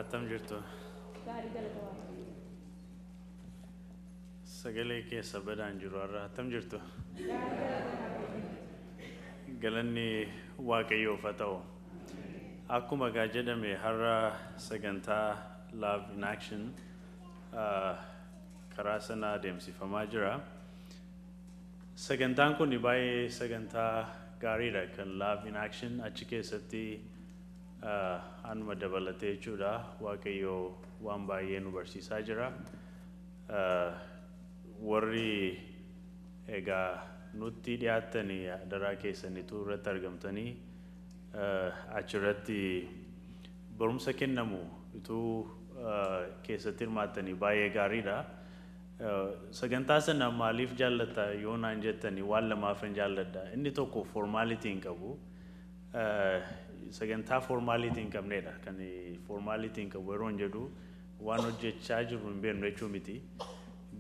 Attam jirtu. Gaarii galata Waaqayyoo. Sagalee keessa badaan jiru har'a attam jirtu. Galanni Waaqayyoof haa ta'u. Akkuma egaa jedhame har'a sagantaa Love in Action karaa sana adeemsifamaa jira. Sagantaan kun baay'ee sagantaa gaariidha kan Love in Action achi keessatti anuma dabalatee jechuudha. Waaqayyoo waan baay'ee nu barsiisaa jira. Warri egaa nutti dhiyaattanii adaraa keessanitu irratti argamtanii achirratti barumsa kennamu utuu keessatti hirmaattanii baay'ee gaariidha. Sagantaa sana maaliif jaallatta yoo naan jettanii waan lamaafan jaalladha. Inni tokko formaalitii hin qabu. Sagantaa formaalitii hin qabnedha. Kan formaalitii hin qabu yeroo hin jedhu waan hojjechaa jirru hin beeknu jechuu miti.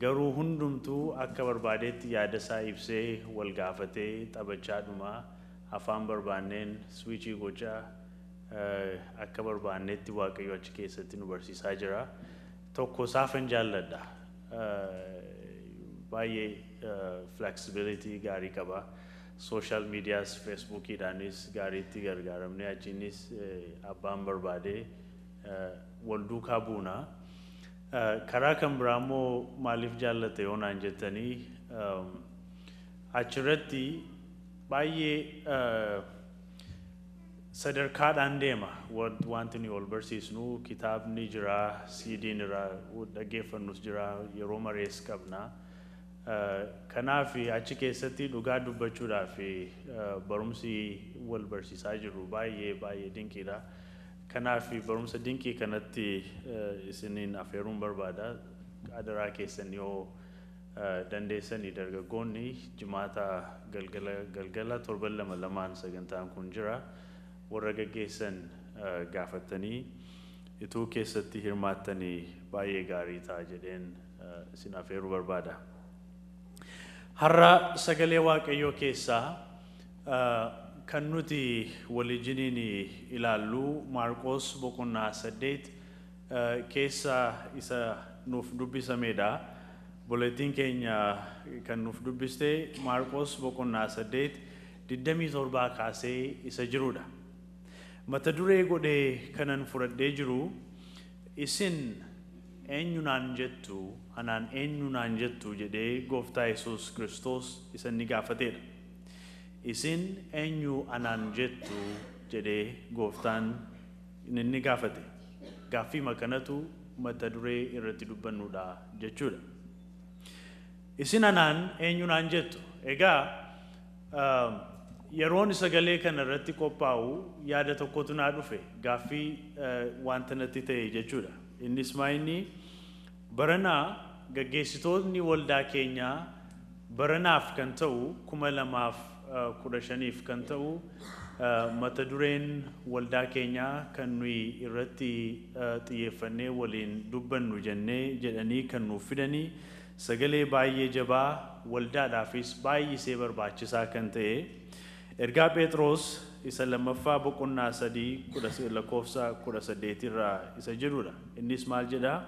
Garuu hundumtuu akka barbaadetti yaada isaa ibsee wal gaafatee taphachaadhuma afaan barbaanneen swiichii gochaa akka barbaannetti Waaqayyo achi keessatti nu barsiisaa jira. Tokko isaafan jaalladha. Baay'ee flexibility gaarii qaba. Social medias Facebookiidhaanis gaariitti gargaaramnee achiinis abbaan barbaadee wal duukaa buuna. Karaa kan biraa immoo maaliif jaallatte yoo naan jettanii achirratti baay'ee sadarkaadhaan deema. Wanti nuyi wal barsiisnu kitaabni jira, CD'n irraa dhaggeeffannus jira, yeroo marees qabna. Kanaaf achi keessatti dhugaa dubbachuudhaaf barumsi wal barsiisaa jiru baay'ee baay'ee dinqiidha. Kanaaf barumsa dinqii kanatti isiniin afeeruun barbaada. Adaraa keessan yoo dandeessanii dargaggoonni jimaata galgala galgala torban lama lamaan sagantaan kun jira. Warra gaggeessan gaafatanii ituu keessatti hirmaattanii baay'ee gaarii ta'a jedheen isin afeeruu barbaada. Har'a sagalee Waaqayyoo keessaa kan nuti walijiniin ilaallu Maarqos boqonnaa 8 keessa isa nuuf dubbisamedha. Boletiin keenya kan nuuf dubbiste Maarqos boqonnaa 8 27 kaasee isa jirudha. Mata duree godhee kanan fudhadhee jiru isin eenyu naan jettu anaan eenyu naan jettu jedhee gooftaa Yesuus Kiristoos isa inni gaafatedha. Isin eenyu anaan jettu jedhee gooftaan inni gaafate. Gaaffii kanatu mata duree irratti dubbannudha jechuudha. Isin anaan eenyu naan jettu. Egaa yeroon sagalee kana irratti qophaa'u yaada tokkotu naa dhufe gaaffii wanta natti ta'e jechuudha. Innis maayinni baranaa gaggeessitoonni waldaa keenyaa baranaaf kan ta'u 2015 kan ta'u mata dureen waldaa keenyaa kan nuyi irratti xiyyeeffannee waliin dubbannu jennee jedhanii kan nuuf fidanii sagalee baay'ee jabaa waldaadhaafis baay'isee barbaachisaa kan ta'e ergaa Phexros isa lammaffaa boqonnaa 3 lakkoofsa 18 irraa isa jedhudha. Innis maal jedhaa?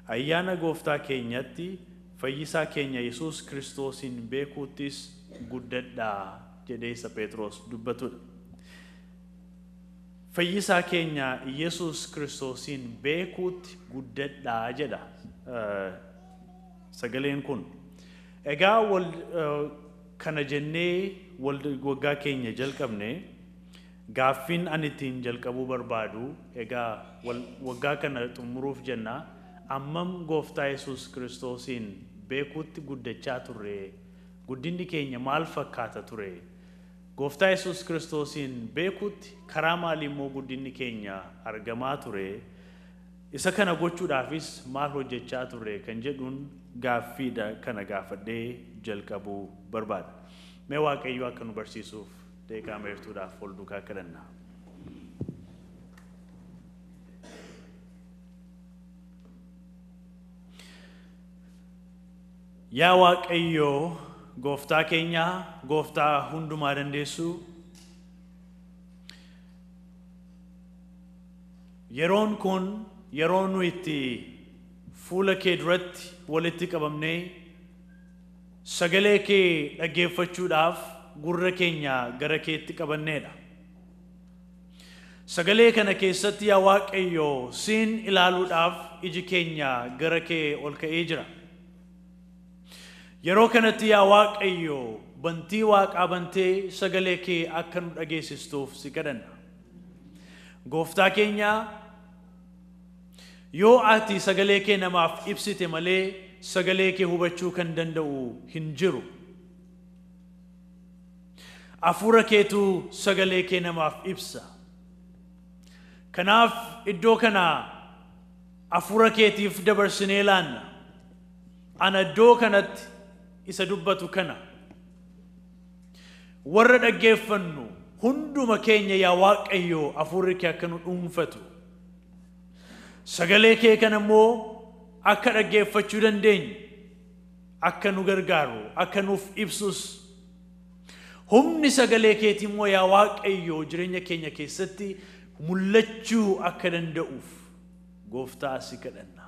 Ayyaana gooftaa keenyatti fayyisaa keenya Yesuus Kiristoosiin beekuuttis guddadhaa jedhee isa Phexros dubbatudha. Fayyisaa keenya Yesuus Kiristoosiin beekuutti guddadhaa jedha sagaleen kun. Egaa kana jennee waggaa keenya jalqabne gaaffiin ani ittiin jalqabuu barbaadu egaa waggaa kana xumuruuf jenna ammam gooftaa Yesuus Kiristoosiin beekuutti guddachaa turre, guddinni keenya maal fakkaata ture, gooftaa Yesuus Kiristoosiin beekuutti karaa maalii immoo guddinni keenya argamaa ture, isa kana gochuudhaafis maal hojjechaa turre kan jedhuun gaaffiidha kana gaafadhee jalqabuu barbaada. Mee Waaqayyo akka nu barsiisuuf daqiiqaa meertuudhaaf ol duukaa kadhanna. Yaa Waaqayyo gooftaa keenya, gooftaa hundumaa dandeessu, yeroon kun yeroo nu itti fuula kee duratti walitti qabamnee sagalee kee dhaggeeffachuudhaaf gurra keenya gara keetti qabanneedha. Sagalee kana keessatti yaa Waaqayyo siin ilaaluudhaaf iji keenya gara kee ol ka'ee jira. Yeroo kanatti yaa Waaqayyo bantii Waaqaa bantee sagalee kee akka nu dhageessistuuf si kadhanna. Gooftaa keenya yoo ati sagalee kee namaaf ibsite malee sagalee kee hubachuu kan danda'u hin jiru. Hafuura keetu sagalee kee namaaf ibsa. Kanaaf iddoo kana hafuura keetiif dabarsinee laanna. Ana iddoo kanatti isa dubbatu kana. Warra dhaggeeffannu hunduma keenya yaa Waaqayyo hafuurri kee akka nu dhuunfatu. Sagalee kee kana immoo akka dhaggeeffachuu dandeenyu, akka nu gargaaru, akka nuuf ibsus. Humni sagalee keetii immoo yaa Waaqayyo jireenya keenya keessatti mul'achuu akka danda'uuf Gooftaa si kadhanna.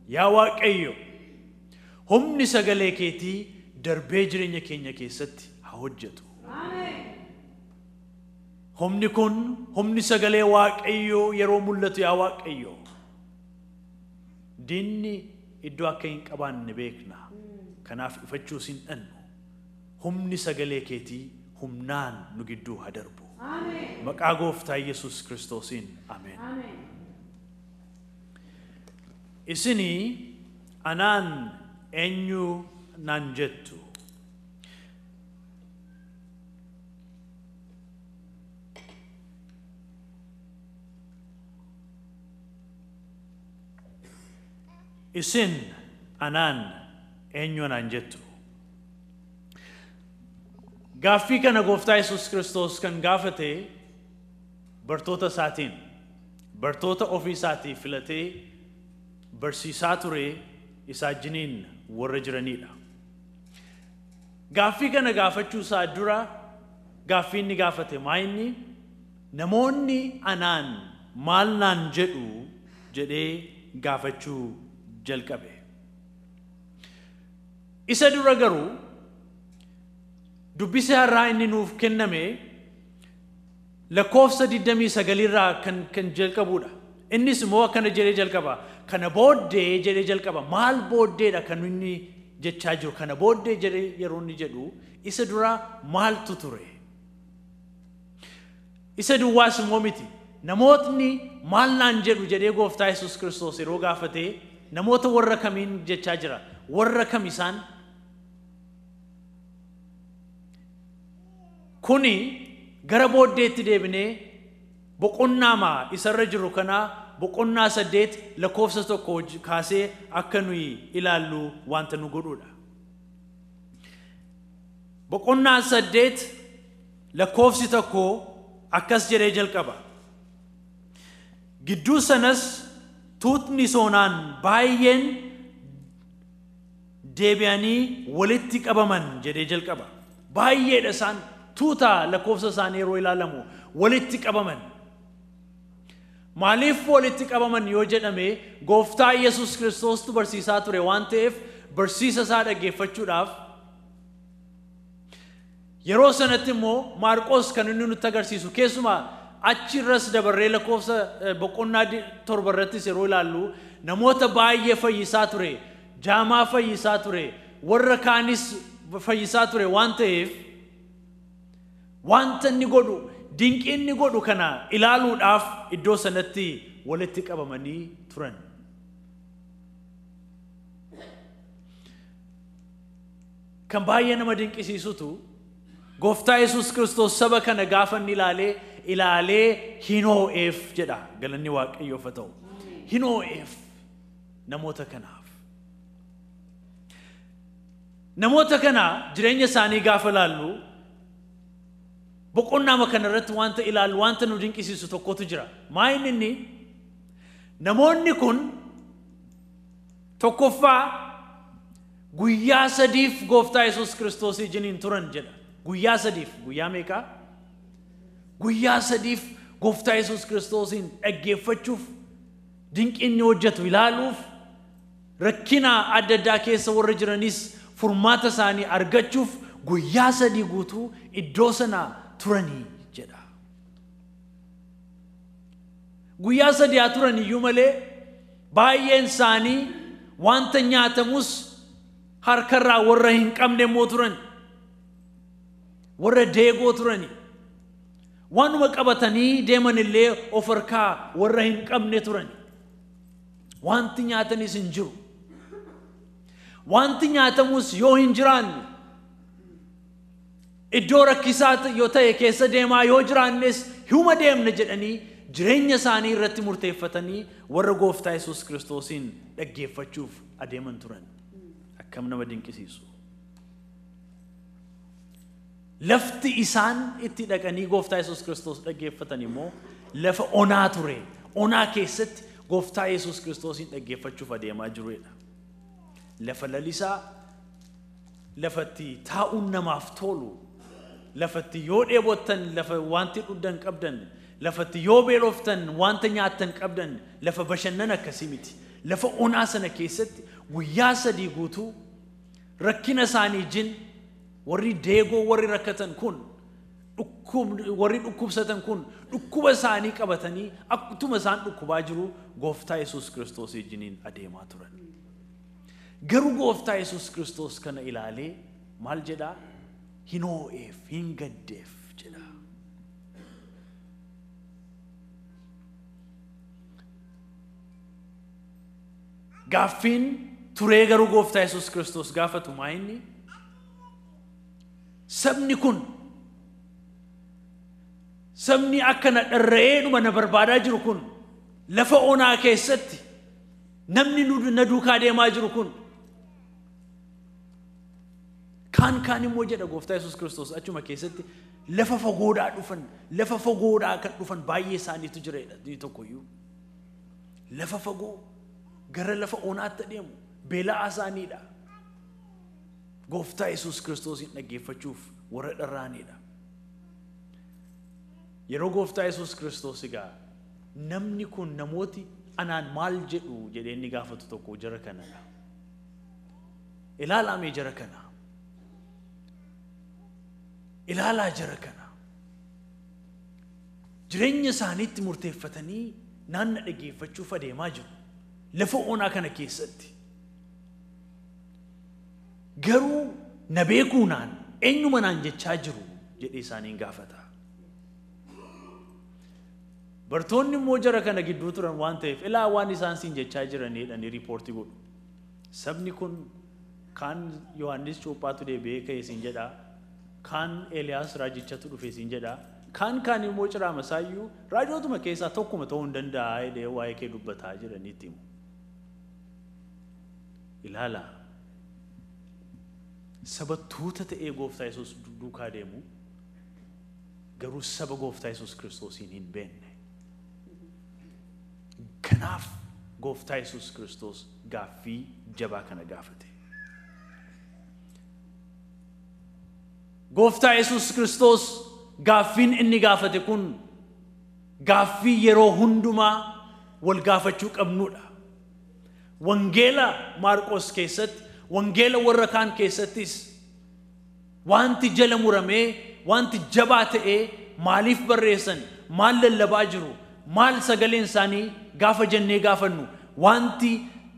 Yaa Waaqayyo humni sagalee keetii darbee jireenya keenya keessatti haa hojjetu. Humni kun humni sagalee Waaqayyoo yeroo mul'atu yaa Waaqayyo diinni iddoo akka hin qabaanne beekna. Kanaaf ifachuus hin dhannu. Humni sagalee keetii humnaan nu gidduu haa darbu. Maqaa Gooftaa Yesuus Kiristoosiin ameen. Isinii anaan eenyu naan jettu? Isin anaan eenyu naan jettu? Gaaffii kana Gooftaa Yesuus Kiristoos kan gaafate bartoota isaatiin, bartoota ofii isaatii filatee barsiisaa ture isaa wajjiniin warra jiranidha. Gaaffii kana gaafachuu isaa dura gaaffii inni gaafate maa inni namoonni anaan maal naan jedhu jedhee gaafachuu jalqabe. Isa dura garuu dubbisa har'aa inni nuuf kenname lakkoofsa 29 irraa kan jalqabudha. Innis immoo akkana jedhee jalqaba. Kana booddee jedhee jalqaba. Maal booddeedha kan inni jechaa jiru? Kana booddee jedhee yeroo inni jedhu isa dura maaltu ture? Isa duwwaas immoo miti. Namootni maal naan jedhu jedhee Gooftaa Yesuus Kiristoos yeroo gaafate namoota warra kamiin jechaa jira? Warra kam isaan? Kuni gara booddeetti deebinee boqonnaa isarra jiru kana boqonnaa 8 lakkoofsa 1 kaasee akka nuyi ilaallu wanta nu godhudha. Boqonnaa 8 lakkoofsi 1 akkas jedhee jalqaba. Gidduu sanas tuutni soonaan baay'een deebi'anii walitti qabaman jedhee jalqaba. Baay'eedha isaan tuuta lakkoofsa isaanii yeroo ilaalamu walitti qabaman. Maaliif walitti qabaman yoo jedhame Gooftaa Yesuus Kiristoostu barsiisaa ture waan ta'eef barsiisa isaa dhaggeeffachuudhaaf yeroo sanatti immoo Maarqos kan inni nutti agarsiisu keessumaa achirras dabarree lakkoofsa boqonnaa 7 irrattis yeroo ilaallu namoota baay'ee fayyisaa ture, jaamaa fayyisaa ture, warra kaanis fayyisaa ture waan ta'eef wanta inni godhu dinqii inni godhu kana ilaaluudhaaf iddoo sanatti walitti qabamanii turan. Kan baay'ee nama dinqisiisutu Gooftaa Yesuus Kiristoos saba kana gaafa inni ilaalee hin hoo'eef jedha. Galanni Waaqayyoof haa ta'u. Hin hoo'eef namoota kanaaf. Namoota kana jireenya isaanii gaafa ilaallu boqonnaa kana irratti wanta ilaallu wanta nu dinqisiisu tokkotu jira. Maa inni namoonni kun tokkoffaa guyyaa sadiif Gooftaa Yesuus Kiristoos wajjiniin turan jedha. Guyyaa sadiif, guyyaa meeqa? Guyyaa sadiif Gooftaa Yesuus Kiristoosiin dhaggeeffachuuf Dinqii inni hojjetu ilaaluuf, rakkina adda addaa keessa warra jiranis furmaata isaanii argachuuf guyyaa 3 guutuu iddoo sana turanii jedha. Guyyaa 3 haa turan iyyuu malee baay'een isaanii wanta nyaatamus harkarraa warra hin qabne immoo turan. Warra deegoo turani. Waanuma qabatanii deeman illee of harkaa warra hin qabne turan. Wanti nyaatanis hin jiru. Wanti nyaatamus yoo hin jiraanne iddoo rakkisaa yoo ta'e keessa deemaa yoo jiraannes huma deemna jedhanii jireenya isaanii irratti murteeffatanii warra gooftaa Yesuus Kiristoosiin dhaggeeffachuuf adeeman turan. Akkam nama dinqisiisu. Lafti isaan itti dhaqanii gooftaa Yesuus Kiristoos dhaggeeffatan immoo lafa onaa ture. Onaa keessatti gooftaa Yesuus Kiristoosiin dhaggeeffachuuf adeemaa jiruudha. Lafa lalisaa, lafatti taa'uun namaaf tolu, lafatti yoo dheebottan lafa wanti dhugdan qabdan, lafatti yoo beeloftan wanta nyaattan qabdan, lafa bashannana akkasii miti. Lafa onaa sana keessatti guyyaa 3 guutuu rakkina isaanii jin warri deegoo warri rakkatan kun warri dhukkubsatan kun dhukkuba isaanii qabatanii akkuma isaan dhukkubaa jiru gooftaa Yesuus Kiristoos wajjiniin adeemaa turan. Garuu gooftaa Yesuus Kiristoos kana ilaalee maal jedhaa? Hin hoo'eef, hin gaddeef jedha. Gaaffiin turee garuu gooftaa Yesuus Kiristoos gaafatu maa inni? Sabni kun sabni akka na dharra'ee dhuma na barbaadaa jiru kun lafa onaa keessatti namni na duukaa deemaa jiru kun kaan kaan immoo jedha gooftaa Yesuus Kiristoos achuma keessatti lafa fagoodhaa dhufan, lafa fagoodhaa kan dhufan baay'ee isaaniitu jireedha. Inni tokkoyyuu lafa fagoo gara lafa onaatti adeemu beela'aa isaaniidha. Gooftaa Yesuus Kiristoosiin dhaggeeffachuuf warra dharra'aniidha. Yeroo gooftaa Yesuus Kiristoos egaa namni kun namooti anaan maal jedhu jedhee inni gaafatu tokko jara kanadha. Ilaalaa mee jara kana. Ilaalaa jara kana. Jireenya isaaniitti murteeffatanii naanna dhaggeeffachuuf adeemaa jiru. Lafa onaa kana keessatti. Garuu na beekuu naan eenyuma naan jechaa jiru jedhee isaaniin gaafata. Bartoonni immoo jara kana gidduu turan waan ta'eef ilaa waan isaan siin jechaa jiraniidha ni riipoortii godhu. Sabni kun kaan Yohaannis Cuuphaatu deebi'ee ka'e siin jedha, kaan Eeliyaas raajichatu dhufe siin jedha, kaan kaan immoo ciraa masaayyuu raajootuma keessaa tokkuma ta'uu hin danda'a jedhee waa'ee kee dubbataa jiraniitti himu. Ilaala. Saba tuuta ta'ee gooftaa Yesuus duukaa deemu garuu saba gooftaa Yesuus Kiristoosiin hin beekne. Kanaaf gooftaa Yesuus Kiristoos gaaffii jabaa kana gaafate. Gooftaa Yesuus Kiristoos gaaffiin inni gaafate kun gaaffii yeroo hundumaa wal gaafachuu qabnudha. Wangeela Maarqos keessatti, wangeela warra kaan keessattis wanti jala muramee, wanti jabaa ta'ee maaliif barreessan, maal lallabaa jiru, maal sagaleen isaanii gaafa jennee gaafannu, wanti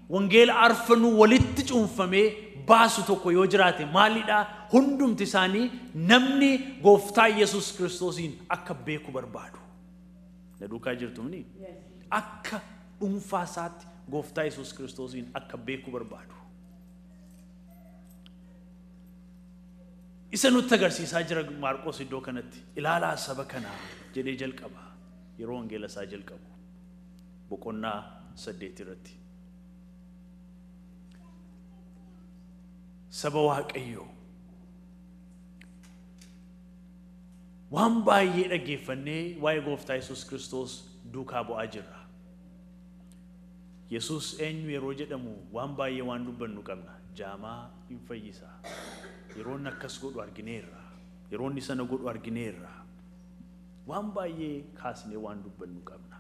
wangeela arfanuu walitti cuunfamee baasu tokko yoo jiraate maalidha? Hundumti isaanii namni gooftaa Yesuus Kiristoosiin akka beeku barbaadu. Na duukaa jirtumni? Akka dhuunfaa isaatti gooftaa Yesuus Kiristoosiin akka beeku barbaadu. Isa nutti agarsiisaa jira Maarqos iddoo kanatti. Ilaalaa saba kanaa jedhee jalqaba. Yeroo wangeela isaa jalqabu. Boqonnaa 8 irratti. Saba Waaqayyoo waan baay'ee dhaggeeffannee waa'ee gooftaa Yesuus Kiristoos duukaa bu'aa jirra. Yesuus eenyu yeroo jedhamu waan baay'ee waan dubbannu qabna. Jaamaa hin fayyisa. Yeroo inni akkas godhu argineerra. Yeroo inni sana godhu argineerra. Waan baay'ee kaasnee waan dubbannu qabna.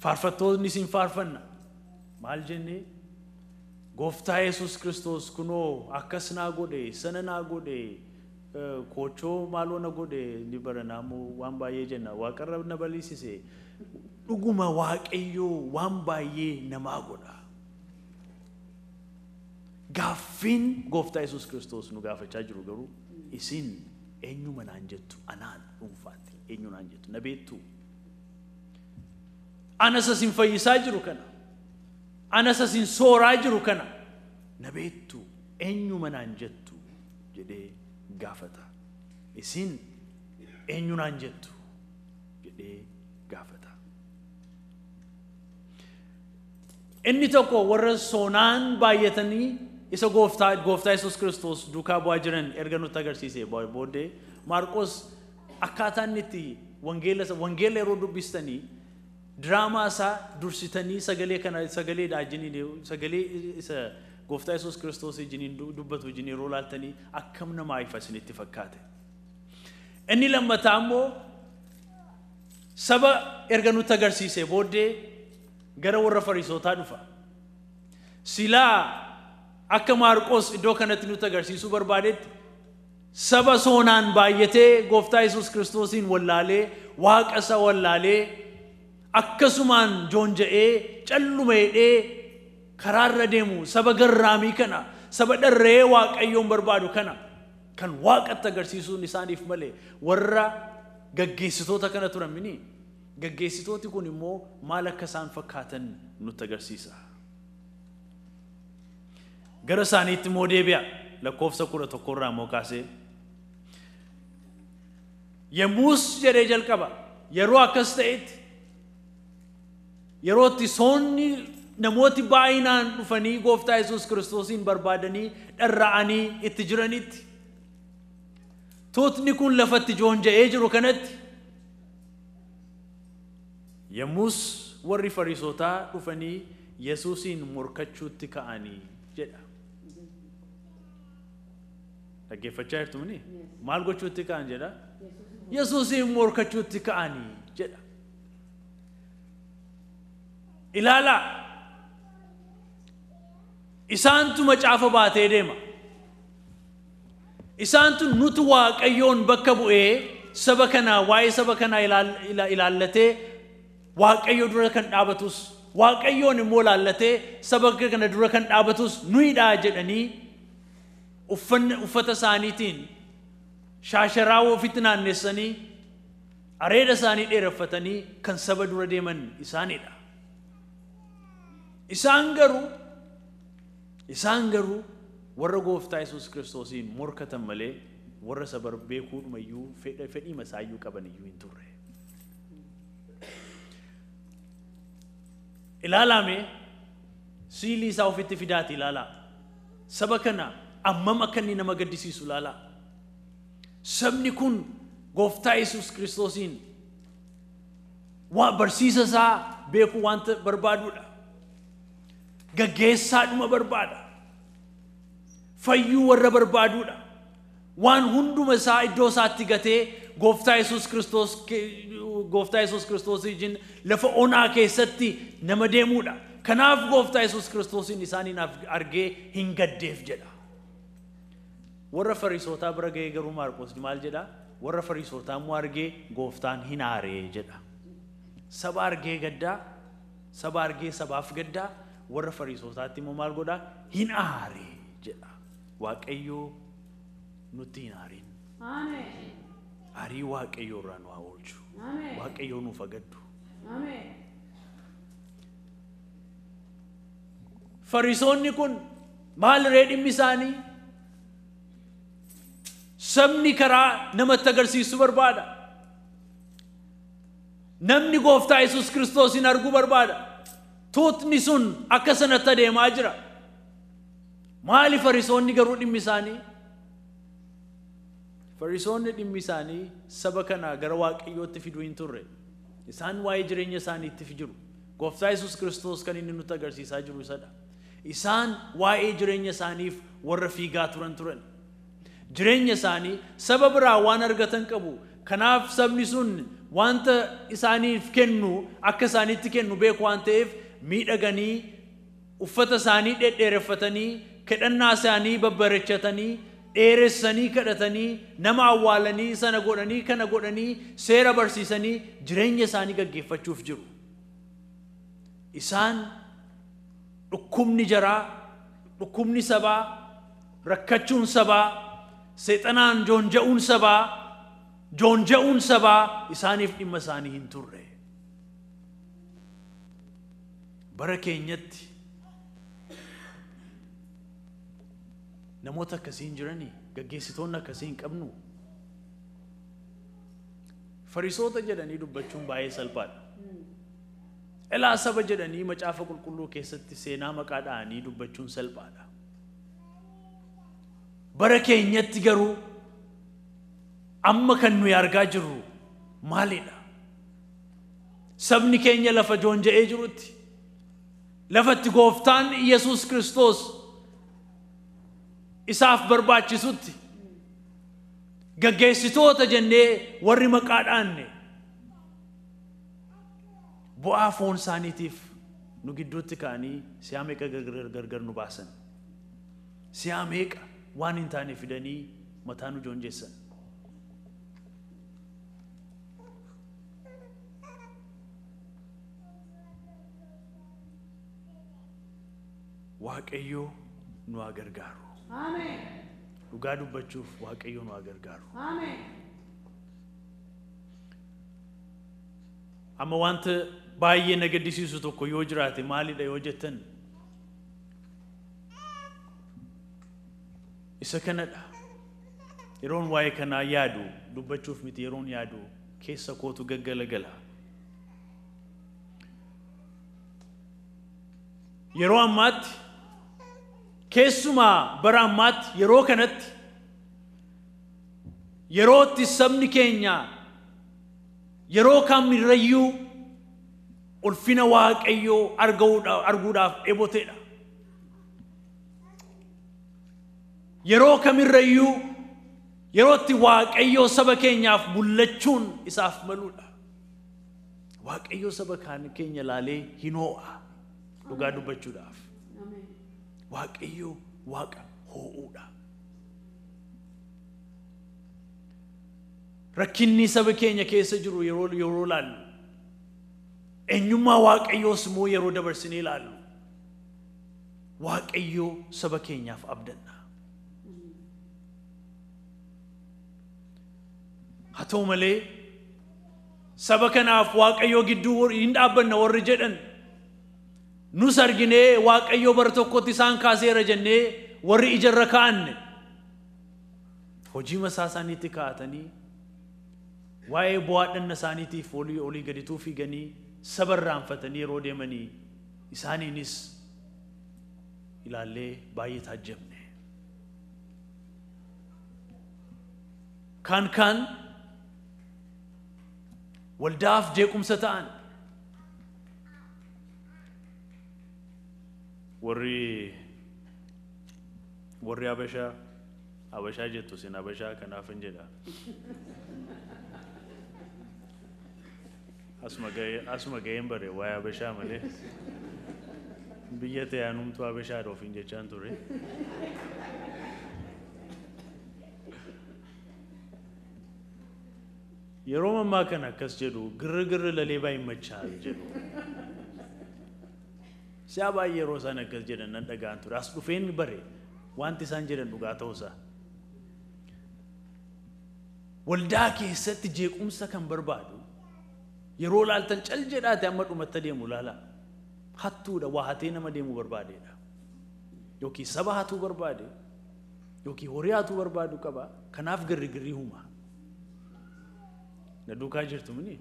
Faarfattoonni isin faarfanna. Maal jennee? Gooftaa Yesuus Kiristoos kunoo akkas naa godhe, sana naa godhe, koochoo maaloo na godhe ni baranaamoo waan baay'ee jenna. Waaqarra na baliisise. Dhuguma Waaqayyoo waan baay'ee namaa godha. Gaaffiin Gooftaa Yesuus Kiristoos nu gaafachaa jiru garuu isin eenyuma naan jettu, anaan dhuunfaatti eenyu naan jettu, na beektu. Anas isin fayyisaa jiru kana, anas isin sooraa jiru kana, na beektu, eenyuma naan jettu jedhee gaafata. Isin eenyu naan jettu jedhee gaafata. Inni tokko warra soonaan baay'atanii isa gooftaa Yesuus Kiristoos duukaa bu'aa jiran erga nutti agarsiisee booddee Maarqos akkaataa inni itti wangeela yeroo dubbistanii diraamaa isaa dursitanii sagalee kana sagaleedha jiniin sagalee isa gooftaa Yesuus Kiristoos jiniin dubbatu jiniin yeroo laaltanii akkam namaa ifa isinitti fakkaate. Inni lammataa immoo saba erga nutti agarsiisee booddee gara warra Fariisotaa dhufa. Silaa akka Maarqos iddoo kanatti nutti agarsiisuu barbaadetti saba soonaan baay'atee gooftaa Yesuus Kiristoosiin wallaalee waaqa isa wallaalee akkasumaan joonja'ee calluma jedhee karaarra deemu saba garraamii kana saba dharree Waaqayyoon barbaadu kana kan waaqatti agarsiisuun isaaniif malee warra gaggeessitoota kana turan mini. Gaggeessitooti kun immoo maal akka isaan fakkaatan nutti agarsiisa. Gara isaaniitti immoo deebi'a lakkoofsa 11 irraa immoo kaasee. Yemmus jedhee jalqaba yeroo akkas ta'etti yeroo itti soonni namooti baay'inaan dhufanii gooftaa Yesuus Kiristoosiin barbaadanii dharra'anii itti jiranitti tuutni kun lafatti joonja'ee jiru kanatti yemmus warri Fariisotaa dhufanii Yesuusiin morkachuutti ka'anii jedha. Dhaggeeffachaa jirtu mini? Maal gochuutti ka'an jedha? Yesuusiin morkachuutti ka'anii jedha. Ilaalaa, isaantu macaafa baatee deema. Isaantu nutu Waaqayyoon bakka bu'ee saba kanaa waa'ee saba kanaa ilaallatee Waaqayyo dura kan dhaabatus Waaqayyoon immoo ilaallatee saba kana dura kan dhaabatus nuyidha jedhanii uffata isaaniitiin shaasharaa ofitti naannessanii areeda isaanii dheereffatanii kan saba dura deeman isaanidha. Isaan garuu warra gooftaa Yesuus Kiristoosiin morkatan malee warra saba beekuudhumayyuu fedhii masaayyuu qaban iyyuu hin turre. Ilaalame siilii isaa ofitti fidaati ilaalaa. Saba kana ammam akka inni nama gaddisiisu ilaalaa. Sabni kun gooftaa Yesuus Kiristoosiin waa barsiisa isaa beekuu wanta barbaaduudha. Gaggeessaadhuma barbaada. Fayyuu warra barbaaduudha. Waan hunduma isaa iddoo isaatti gatee gooftaa Yesuus Kiristoos wajjin lafa onaa keessatti nama deemuudha. Kanaaf gooftaa Yesuus Kiristoosiin isaaniin argee hin gaddeef jedha. Warra Fariisotaa bira ga'ee garuu Maarqos maal jedha? Warra Fariisotaa immoo argee gooftaan hin aaree jedha. Saba argee gaddaa, saba argee sabaaf gaddaa, warra Fariisotaatti immoo maal godhaa? Hin aaree jedha. Waaqayyoo nutti hin aarin. Ameen. Aarii Waaqayyoo irraa nu haa oolchu. Ameen. Waaqayyoo nuuf haa gaddu. Ameen. Fariisonni kun maal ree dhimmi isaanii? Sabni karaa namatti agarsiisuu barbaada. Namni gooftaa Yesuus Kiristoosiin arguu barbaada. Tuutni sun akka sanatti adeemaa jira. Maali Fariisonni garuu dhimmi isaanii? Fariisonni dhimmi isaanii saba kana gara Waaqayyootti fiduu hin turre. Isaan waa'ee jireenya isaaniitti jiru. Gooftaa Yesuus Kiristoos kan inni nutti agarsiisaa jiru isadha. Isaan waa'ee jireenya isaaniif warra fiigaa turan. Jireenya isaanii saba biraa waan argatan qabu. Kanaaf sabni sun wanta isaaniif kennu akka isaaniitti kennu beeku waan ta'eef miidhaganii uffata isaanii dhedheereffatanii kadhannaa isaanii babbareechatanii dheeressanii kadhatanii nama awwaalanii sana godhanii kana godhanii seera barsiisanii jireenya isaanii gaggeeffachuuf jiru. Isaan dhukkubni jaraa, dhukkubni sabaa, rakkachuun sabaa, seexanaan joonja'uun sabaa, joonja'uun sabaa isaaniif dhimma isaanii hin turre. Bara keenyatti namoota akkasii hin jiranii, gaggeessitoonni akkasii hin qabnu. Fariisota jedhanii dubbachuun baay'ee salphaadha. Elaa saba jedhanii macaafa qulqulluu keessatti seenaa maqaa dha'anii dubbachuun salphaadha. Bara keenyatti garuu amma kan nuyi argaa jirru maalidha? Sabni keenya lafa joonja'ee jirutti, lafatti gooftaan Yesuus Kiristoos isaaf barbaachisutti gaggeessitoota jennee warri maqaa dhaanne bu'aa foon isaaniitiif nu gidduutti ka'anii si'a meeqa gargar nu baasan, si'a meeqa waan hin taane fidanii mataa nu joonjessan. Waaqayyo nu haa gargaaru. Ameen. Dhugaa dubbachuuf Waaqayyo nu haa gargaaru. Ameen. Amma wanta baay'ee na gaddisiisu tokko yoo jiraate maalidha yoo jettan isa kanadha. Yeroon waa'ee kanaa yaadu dubbachuuf miti, yeroon yaadu keessa kootu gaggalagala. Yeroo ammaatti keessumaa bara ammaatti yeroo kanatti yerootti sabni keenya yeroo kamirrayyuu ulfina Waaqayyoo arguudhaaf dheeboteedha. Yeroo kamirrayyuu yerootti Waaqayyoo saba keenyaaf mul'achuun isaaf maluudha. Waaqayyoo saba keenya laalee hin ho'a dhugaa dubbachuudhaaf. Ameen. Waaqayyoo Waaqa hoo'uudha. Rakkinni saba keenya keessa jiru yeroo laallu, eenyummaa Waaqayyoos immoo yeroo dabarsinee ilaallu, Waaqayyoo saba keenyaaf abdanna. Haa ta'u malee saba kanaaf Waaqayyoo gidduu hin dhaabbanna warri jedhan nus arginee Waaqayyoo bara tokkotti isaan kaaseera jennee warri ijarra kaa'anne hojii masaa isaaniitti kaa'atanii waa'ee bu'aa dhanna isaaniitiif olii olii gadituu fiiganii saba irraanfatanii yeroo deemanii isaaniinis ilaallee baay'ee taajjabne. Kaan kaan waldaaf jeequmsa ta'an warri Habashaa jettu isin Habashaa kanaaf hin jedha. Asuma ga'een bare waa'ee Habashaa malee biyya ta'e anumtuu Habashaadha ofiin jechaan ture. Yeroo ammaa kana akkas jedhu girri laleebaa himmachaa jedhu. Si'a baay'ee yeroo isaan akkas jedhan nan dhaga'an ture. As dhufeen bare wanti isaan jedhan dhugaa ta'uusaa. Waldaa keessatti jeequmsa kan barbaadu yeroo laaltan cal jedhaate amma dhumatti deemu laala. Hattuudha, waa hatee nama deemu barbaadeedha. Yookiin saba hatuu barbaade yookiin horii hatuu barbaadu qaba. Kanaaf girri huma. Na duukaa jirtu mini?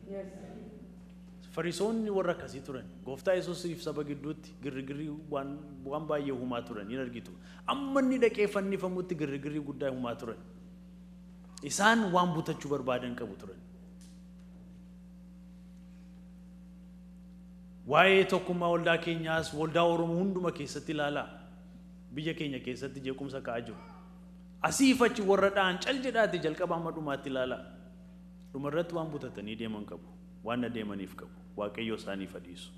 Fariisonni warra akkasii turan. Gooftaa Yesuusiif saba gidduutti girrigirrii waan baay'ee humaa turan hin argitu. Amma inni dhaqee fannifamutti girrigirrii guddaa humaa turan. Isaan waan butachuu barbaadan qabu turan. Waa'ee tokkummaa waldaa keenyaas waldaa Oromoo hunduma keessatti ilaalaa. Biyya keenya keessatti jeequmsa ka'aa jiru. Asiif achi warra dha'an cal jedhaate jalqaba amma dhumaatti ilaalaa. Dhumarratti waan butatanii deeman qabu, waan adeemaniif qabu, Waaqayyo isaaniif adiisu.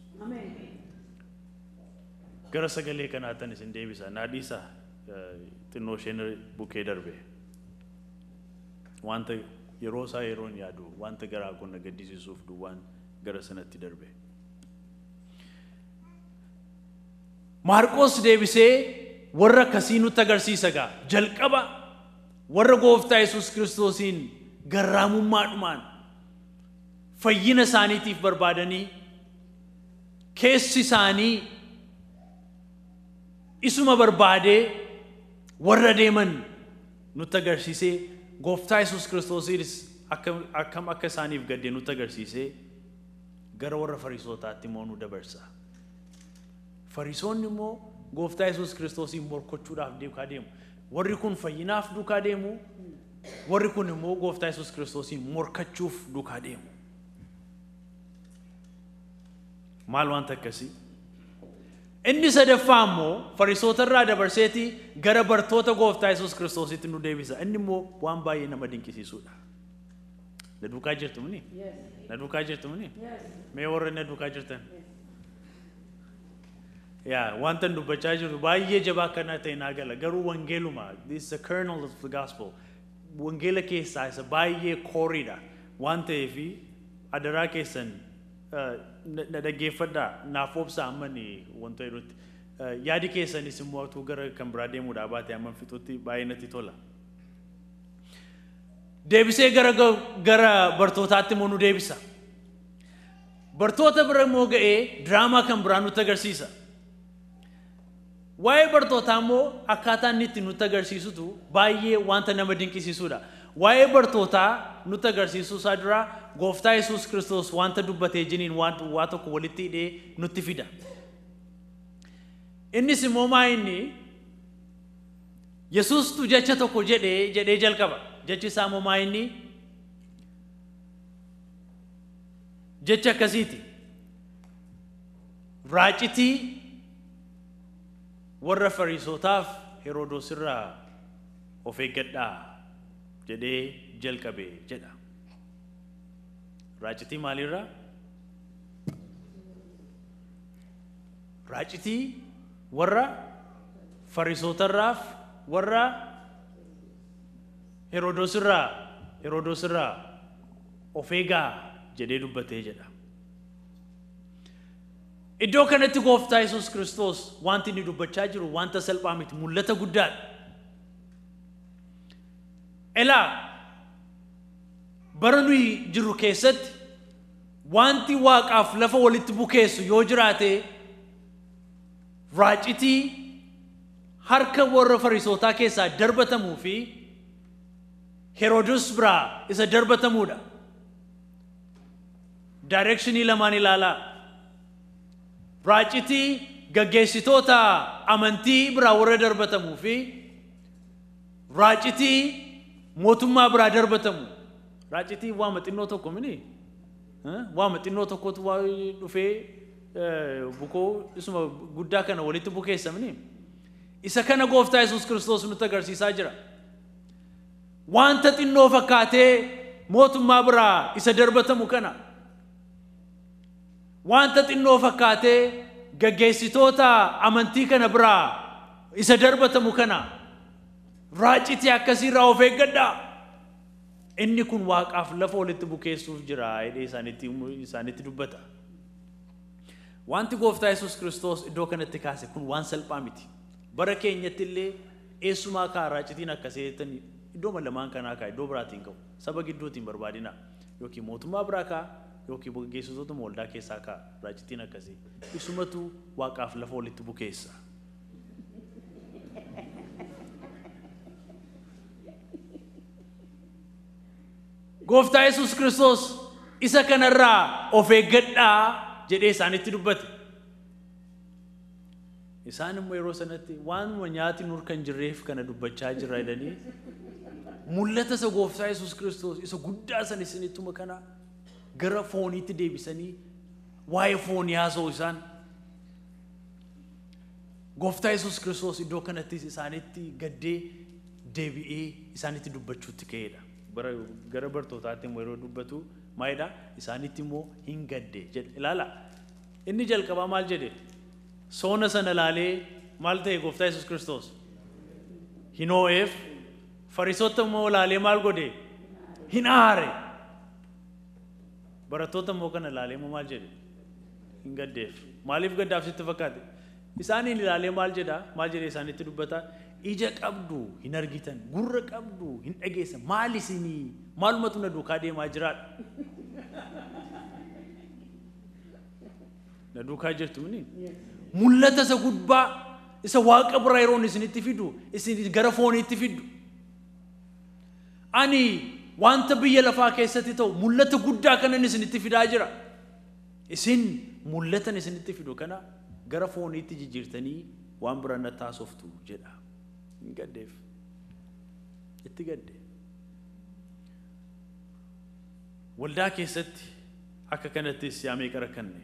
Gara sagalee kanaatan isin deebisa, naa dhiisa xinnoo isheen bukee darbe. Wanta yeroo isaa yeroon yaadu, wanta garaa koo na gaddisiisuuf duwwaan gara sanatti darbe. Maarqos deebisee warra akkasii nutti agarsiisa gaa. Jalqaba warra gooftaa Yesuus Kiristoosiin garraamummaadhumaan fayyina isaaniitiif barbaadanii keessi isaanii isuma barbaadee warra deeman nutti agarsiisee gooftaa Yesuus Kiristoosiinis akkam akka isaaniif gadde nutti agarsiisee gara warra Fariisotaatti immoo nu dabarsa. Fariisonni immoo gooftaa Yesuus Kiristoosiin morkochuudhaaf duukaa deemu. Warri kun fayyinaaf duukaa deemu, warri kun immoo gooftaa Yesuus Kiristoosiin morkachuuf duukaa deemu. Maal wanta akkasii? Inni sadaffaa immoo Fariisota irraa dabarseeti gara bartoota gooftaa Yesuus Kiristoositti nu deebisa. Inni immoo waan baay'ee nama dinqisiisudha. Na duukaa jirtu mini? Na duukaa jirtu mini? Mee warra na duukaa jirtan? Yaa, wanta dubbachaa jiru baay'ee jabaa akkana ta'e naa gala. Garuu wangeeluma, this is the kernel of the gospel. Wangeela keessaa isa baay'ee kooriidha. Waan ta'eefi adaraa keessan na dhaggeeffadhaa, naaf obsaa ammani wanta jedhutti. Yaadi keessanis immoo utuu gara kan biraa deemuudhaa baate amman fixutti baay'ee natti tola. Deebisee gara bartootaatti immoo nu deebisa. Bartoota bira immoo ga'ee diraamaa kan biraa nutti agarsiisa. Waa'ee bartootaa immoo akkaataa inni itti nutti agarsiisutu baay'ee wanta nama dinqisiisudha. Waa'ee bartootaa nutti agarsiisuu isaa dura gooftaa Yesuus Kiristoos wanta dubbatee jiniin waa tokko walitti hidhee nutti fida. Innis immoo maa inni Yesuustu jecha tokko jedhee jalqaba. Jechi isaa immoo maa inni jecha akkasiiti. Raacitii warra Fariisotaaf Herodoos irraa of eeggadhaa jedhee jalqabe jedha. Raacitii maalirraa? Raacitii warra Fariisotarraaf warra Herodoos irraa of eegaa jedhee dubbatee jedha. Iddoo kanatti gooftaa Yesuus Kiristoos wanti inni dubbachaa jiru wanta salphaa miti, mul'ata guddaadha. Elaa bara nuyi jirru keessatti wanti waaqaaf lafa walitti bukeessu yoo jiraate raacitii harka warra Fariisotaa keessaa darbatamuu fi Heroodus biraa isa darbatamuudha. Daayirekshinii lamaan ilaalaa. Raacitii gaggeessitoota amantii biraa warra darbatamuu fi raacitii mootummaa biraa darbatamu. Raacitii waama xinnoo tokko mini? Waama xinnoo tokkotu waa dhufee bukoo isuma guddaa kana walitti bukeessa mini? Isa kana gooftaa Yesuus Kiristoos nutti agarsiisaa jira. Wanta xinnoo fakkaatee mootummaa biraa isa darbatamu kana. Wanta xinnoo fakkaatee gaggeessitoota amantii kana biraa isa darbatamu kana. Raacitii akkasiirraa of eeggadhaa. Inni kun waaqaaf lafa walitti bukeessuuf jira jedhee isaanitti dubbata. Wanti gooftaa Yesuus Kiristoos iddoo kanatti kaase kun waan salphaa miti. Bara keenyatti illee eessumaa kaa raacitiin akkasii jettanii iddoo lamaan kanaa kaa iddoo biraatiin ka'u. Saba gidduutiin barbaadina. Yookiin mootummaa biraa kaa yookiin gaggeessitoota waldaa keessaa kaa raacitiin akkasii. Isumatu waaqaaf lafa walitti bukeessa. Gooftaa Yesuus Kiristoos isa kanarraa of eeggadhaa jedhee isaanitti dubbate. Isaan immoo yeroo sanatti waanuma nyaati nur kan jirreef kana dubbachaa jira jedhanii mul'ata isa gooftaa Yesuus Kiristoos isa guddaa sana isinittuma kana gara fooniitti deebisanii waa'ee foonii haasa'u isaan. Gooftaa Yesuus Kiristoos iddoo kanattis isaanitti gaddee deebi'ee isaanitti dubbachuutti ka'edha. Gara bartootaatti immoo yeroo dubbatu maalidha? Isaanitti immoo hin gadde jedhe. Ilaala. Inni jalqabaa maal jedhe? Soona sana ilaalee maal ta'e gooftaa Yesuus Kiristoos? Hin hoo'eef. Fariisota immoo ilaalee maal godhe? Hin aare. Barattoota immoo kana ilaalee immoo maal jedhe? Hin gaddeef. Maaliif gaddaaf sitti fakkaate? Isaaniin ilaalee maal jedha? Maal jedhee isaanitti dubbata? Ija qabdu hin argitan, gurra qabdu hin dhageessan, maal isinii? Maalumatu na duukaa deemaa jiraadha? Na duukaa jirtu mini? Mul'ata isa gubbaa, isa waaqa biraa yeroon isinitti fidu, isin gara fooniitti fidu. Ani wanta biyya lafaa keessatti ta'u mul'ata guddaa kanan isinitti fidaa jira. Isin mul'atan isinitti fidu kana gara fooniitti jijjiirtanii waan biraa na taasoftu jedha. Hin gaddeef. Itti gadde. Waldaa keessatti akka kanattis yaa meeqa rakkanne.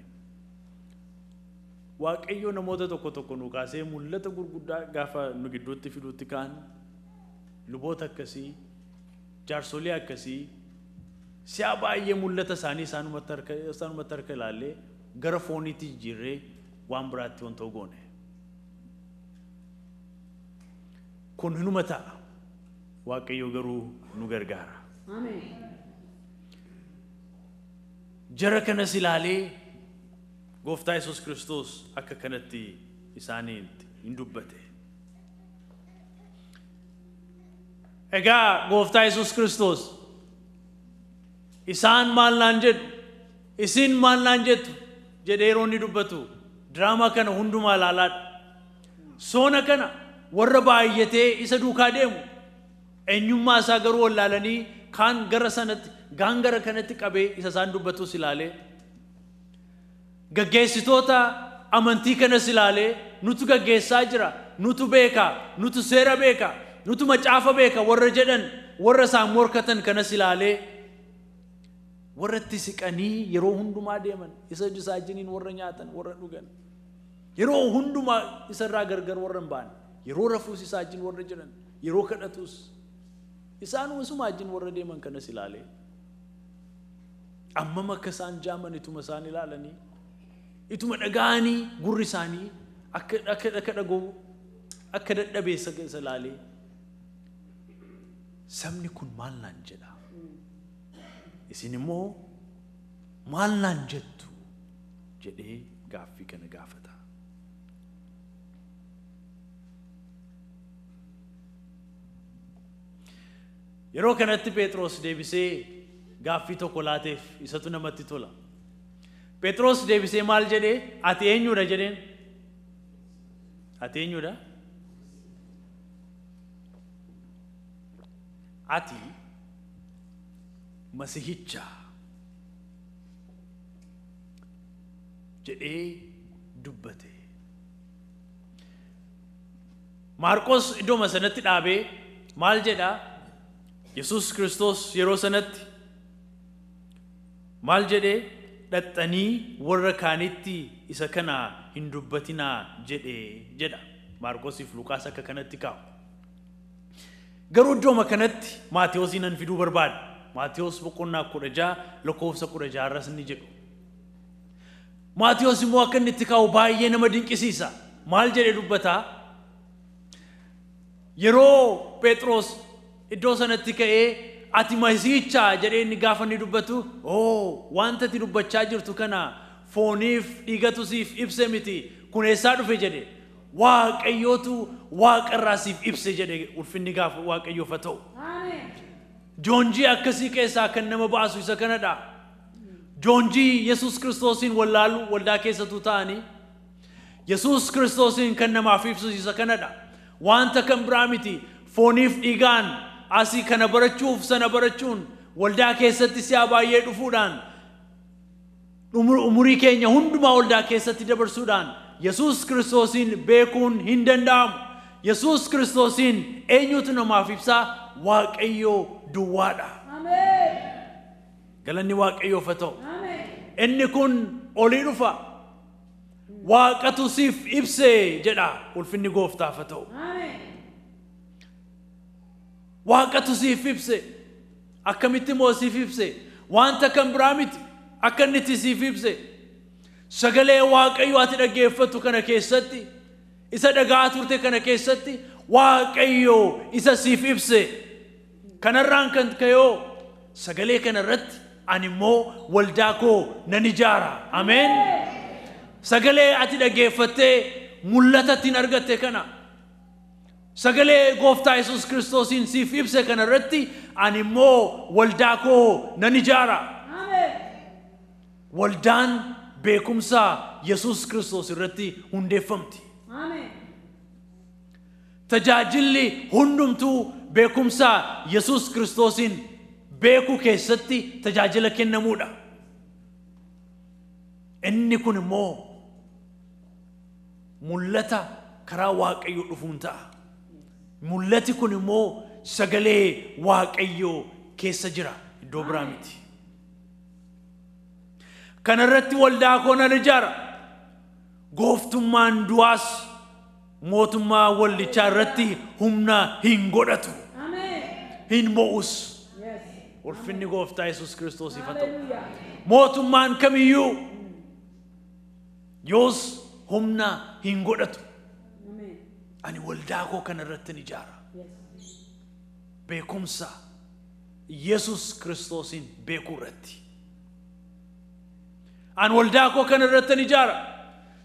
Waaqayyo namoota tokko tokko nu kaasee mul'ata gurguddaa gaafa nu gidduutti fiduutti ka'an luboota akkasii, jaarsolii akkasii si'a baay'ee mul'ata isaanii isaanumatti harka ilaallee gara fooniitti jijjiirree waan biraatti wanta goone. Kun hinuma ta'a. Waaqayyo garuu nu gargaara. Ameen. Jara kanas ilaalee gooftaa Yesuus Kiristoos akka kanatti isaaniitti hin dubbate. Egaa gooftaa Yesuus Kiristoos isaan maal naan jedhu, isin maal naan jettu jedhee yeroo inni dubbatu diraamaa kana hundumaa ilaalaadha. Soona kana warra baay'atee isa duukaa deemu eenyummaa isaa garuu wallaalanii kaan gara sanatti kaan gara kanatti qabee isa isaan dubbatus ilaalee gaggeessitoota amantii kanas ilaalee nutu gaggeessaa jira, nutu beeka, nutu seera beeka, nutu macaafa beeka warra jedhan warra isaan morkatan kanas ilaalee warra itti siqanii yeroo hundumaa deeman isa isaajiniin warra nyaatan warra dhugan yeroo hundumaa isarraa gargar warra hin baane yeroo rafuus isaajin warra jiran yeroo kadhatus isaanuma isumaajin warra deeman kanas ilaalee ammam akka isaan jaaman ituma isaan ilaalanii ituma dhaga'anii gurri isaanii akka akka akka dhaga'u akka dadhabeessa isa ilaalee sabni kun maal naan jedha? Isin immoo maal naan jettu jedhee gaaffii kana gaafata. Yeroo kanatti Phexros deebisee gaaffii tokko laateef isatu namatti tola. Phexros deebisee maal jedhee? Ati eenyudha jedheen? Ati eenyudha? Ati Masihicha jedhee dubbate. Maarqos iddooma sanatti dhaabee maal jedhaa? Yesuus Kiristoos yeroo sanatti maal jedhee? Dhaxxanii warra kaanitti isa kana hin dubbatinaa jedhee jedha. Maarqosiif Luqaas akka kanatti kaa'u. Garuu iddooma kanatti Maatewosiin nan fiduu barbaada. Maatewos boqonnaa 16 lakkoofsa 16 irras ni jedhu. Maatewos immoo akka inni itti kaa'u baay'ee nama dinqisiisa. Maal jedhee dubbataa? Yeroo Phexros iddoo sanatti ka'ee ati Masiihicha jedhee inni gaafa inni dubbatu, oo wanta ati dubbachaa jirtu kana fooniif dhiigatu siif ibse miti, kun eessaa dhufe jedhe. Waaqayyootu waaqarraa siif ibse jedhe. Ulfinni gaafa Waaqayyoof haa ta'u. Joonjii akkasii keessaa kan nama baasu isa kanadha. Joonjii Yesuus Kiristoosiin wallaalu waldaa keessattuu ta'anii Yesuus Kiristoosiin kan namaaf ibsu isa kanadha. Wanta kan biraa miti. Fooniif dhiigaan asii kana barachuuf sana barachuun waldaa keessatti si'a baay'ee dhufuudhaan umurii keenya hundumaa waldaa keessatti dabarsuudhaan Yesuus Kiristoosiin beekuun hin danda'amu. Yesuus Kiristoosiin eenyutu namaaf ibsaa? Waaqayyoo duwwaadha. Galanni Waaqayyoof haa ta'u. Inni kun olii dhufa. Waaqatu siif ibse jedha. Ulfinni gooftaaf haa ta'u. Waaqatu siif ibse. Akkamitti immoo siif ibse? Wanta kan biraa miti. Akka inni itti siif ibse. Sagalee Waaqayyo ati dhaggeeffattu kana keessatti, isa dhagaa turte kana keessatti Waaqayyo isa siif ibse. Kanarraan kan ka'oo sagalee kanarratti ani immoo waldaa koo nan ijaara. Ameen. Sagalee ati dhaggeeffattee mul'ata ittiin argatte kana, sagalee gooftaa Yesuus Kiristoosiin siif ibse kanarratti ani immoo waldaa koo nan ijaara. Waldaan beekumsa Yesuus Kiristoos irratti hundeeffamti. Tajaajilli hundumtuu beekumsa Yesuus Kiristoosiin beekuu keessatti tajaajila kennamuudha. Inni kun immoo mul'ata karaa Waaqayyoo dhufuun ta'a. Mul'ati kun immoo sagalee Waaqayyoo keessa jira, iddoo biraa miti. Kanarratti waldaa koo nan ijaara. Gooftummaan du'aas mootummaa waldichaa irratti humna hin godhatu. Hin mo'us. Ulfinni gooftaa Yesuus Kiristoosiif haa ta'u. Mootummaan kamiyyuu yoos humna hin godhatu. Ani waldaa koo kanarratti ni ijaara. Beekumsa Yesuus Kiristoosiin beekuu irratti. Ani waldaa koo kanarratti ni ijaara.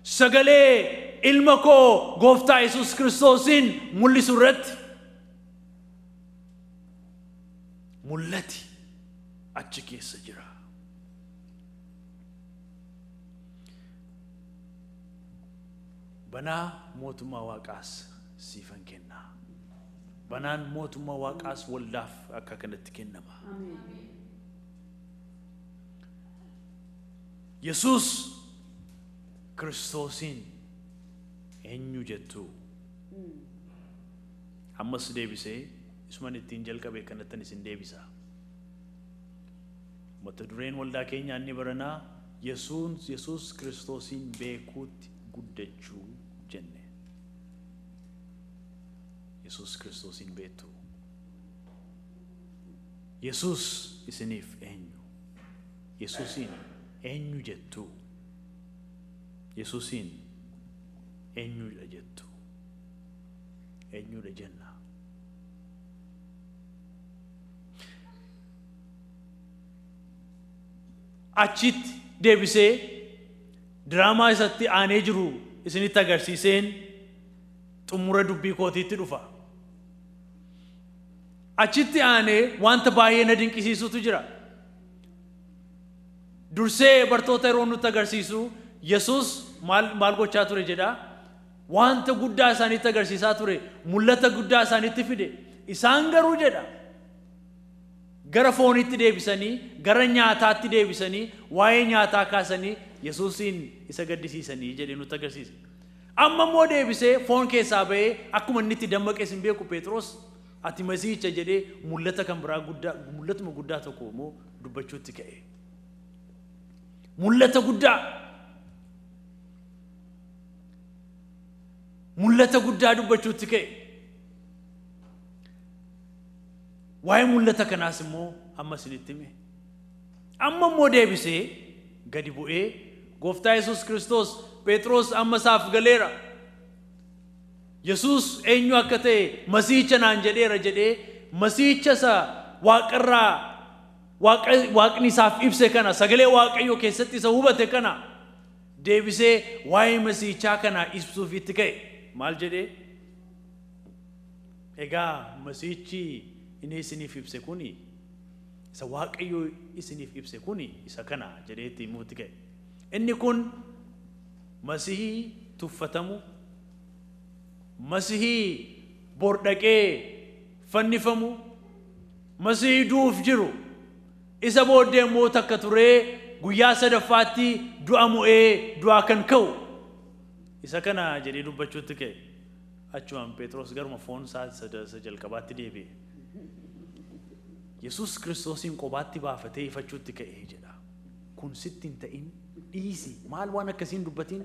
Sagalee ilma koo gooftaa Yesuus Kiristoosiin mul'isu irratti. Mul'ati achi keessa jira. Banaa mootummaa Waaqaas siifan kenna. Banaan mootummaa Waaqaas waldaaf akka kanatti kennama. Yesuus Kiristoosiin eenyu jettu? Ammas deebisee isuman ittiin jalqabe kanattan isin deebisa. Mata dureen waldaa keenyaa inni baranaa Yesuus Kiristoosiin beekuutti guddachuu jenne. Yesuus Kiristoosiin beektu. Yesuus isiniif eenyu? Yesuusiin eenyu jettu? Yesuusiin eenyudha jettu? Eenyudha jenna? Achitti deebisee diraamaa isatti aanee jiru isinitti agarsiiseen xumura dubbii kootiitti dhufa. Achitti aanee wanta baay'ee na dinqisiisutu jira. Dursee bartoota yeroo nutti agarsiisu Yesuus maal gochaa ture jedha? Wanta guddaa isaanitti agarsiisaa ture, mul'ata guddaa isaanitti fide. Isaan garuu jedha gara foonitti deebisanii, gara nyaataatti deebisanii, waa'ee nyaataa kaasanii Yesuusiin isa gaddisiisanii jedhee nutti agarsiise. Amma immoo deebisee foon keessaa ba'ee akkuma inni itti dammaqee sin beeku Phexros ati Masiihicha jedhee mul'ata kan biraa guddaa, mul'atuma guddaa tokko immoo dubbachuutti ka'e. Mul'ata guddaa. Mul'ata guddaa dubbachuutti ka'e. Waa'ee mul'ata kanaas immoo amma isinitti hime. Amma immoo deebisee gadi bu'ee gooftaa Yesuus Kiristoos Phexros amma isaaf galeera. Yesuus eenyu akka ta'e Masiihicha naan jedheera jedhee Masiihicha isa waaqarraa waaqni isaaf ibse kana sagalee Waaqayyoo keessatti isa hubate kana deebisee waa'ee Masiihichaa kana ibsuuf itti ka'e. Maal jedhee? Egaa Masiihichi inni isiniif ibse kuni isa Waaqayyoo isiniif ibse kuni isa kana jedhee itti himuutti ka'e. Inni kun Masihii tuffatamu, Masihii bordhaqee fannifamu, Masihii du'uuf jiru, isa booddee immoo takka turee guyyaa sadaffaatti du'a mo'ee du'aa kan ka'u isa kana jedhee dubbachuutti ka'e. Achumaan Phexros garuma foon isaa isa jalqabaatti deebi'e. Yesuus Kiristoosiin qobaatti baafatee ifachuutti ka'e jedha. Kun sitti hin ta'in dhiisi, maal waan akkasiin dubbatiin?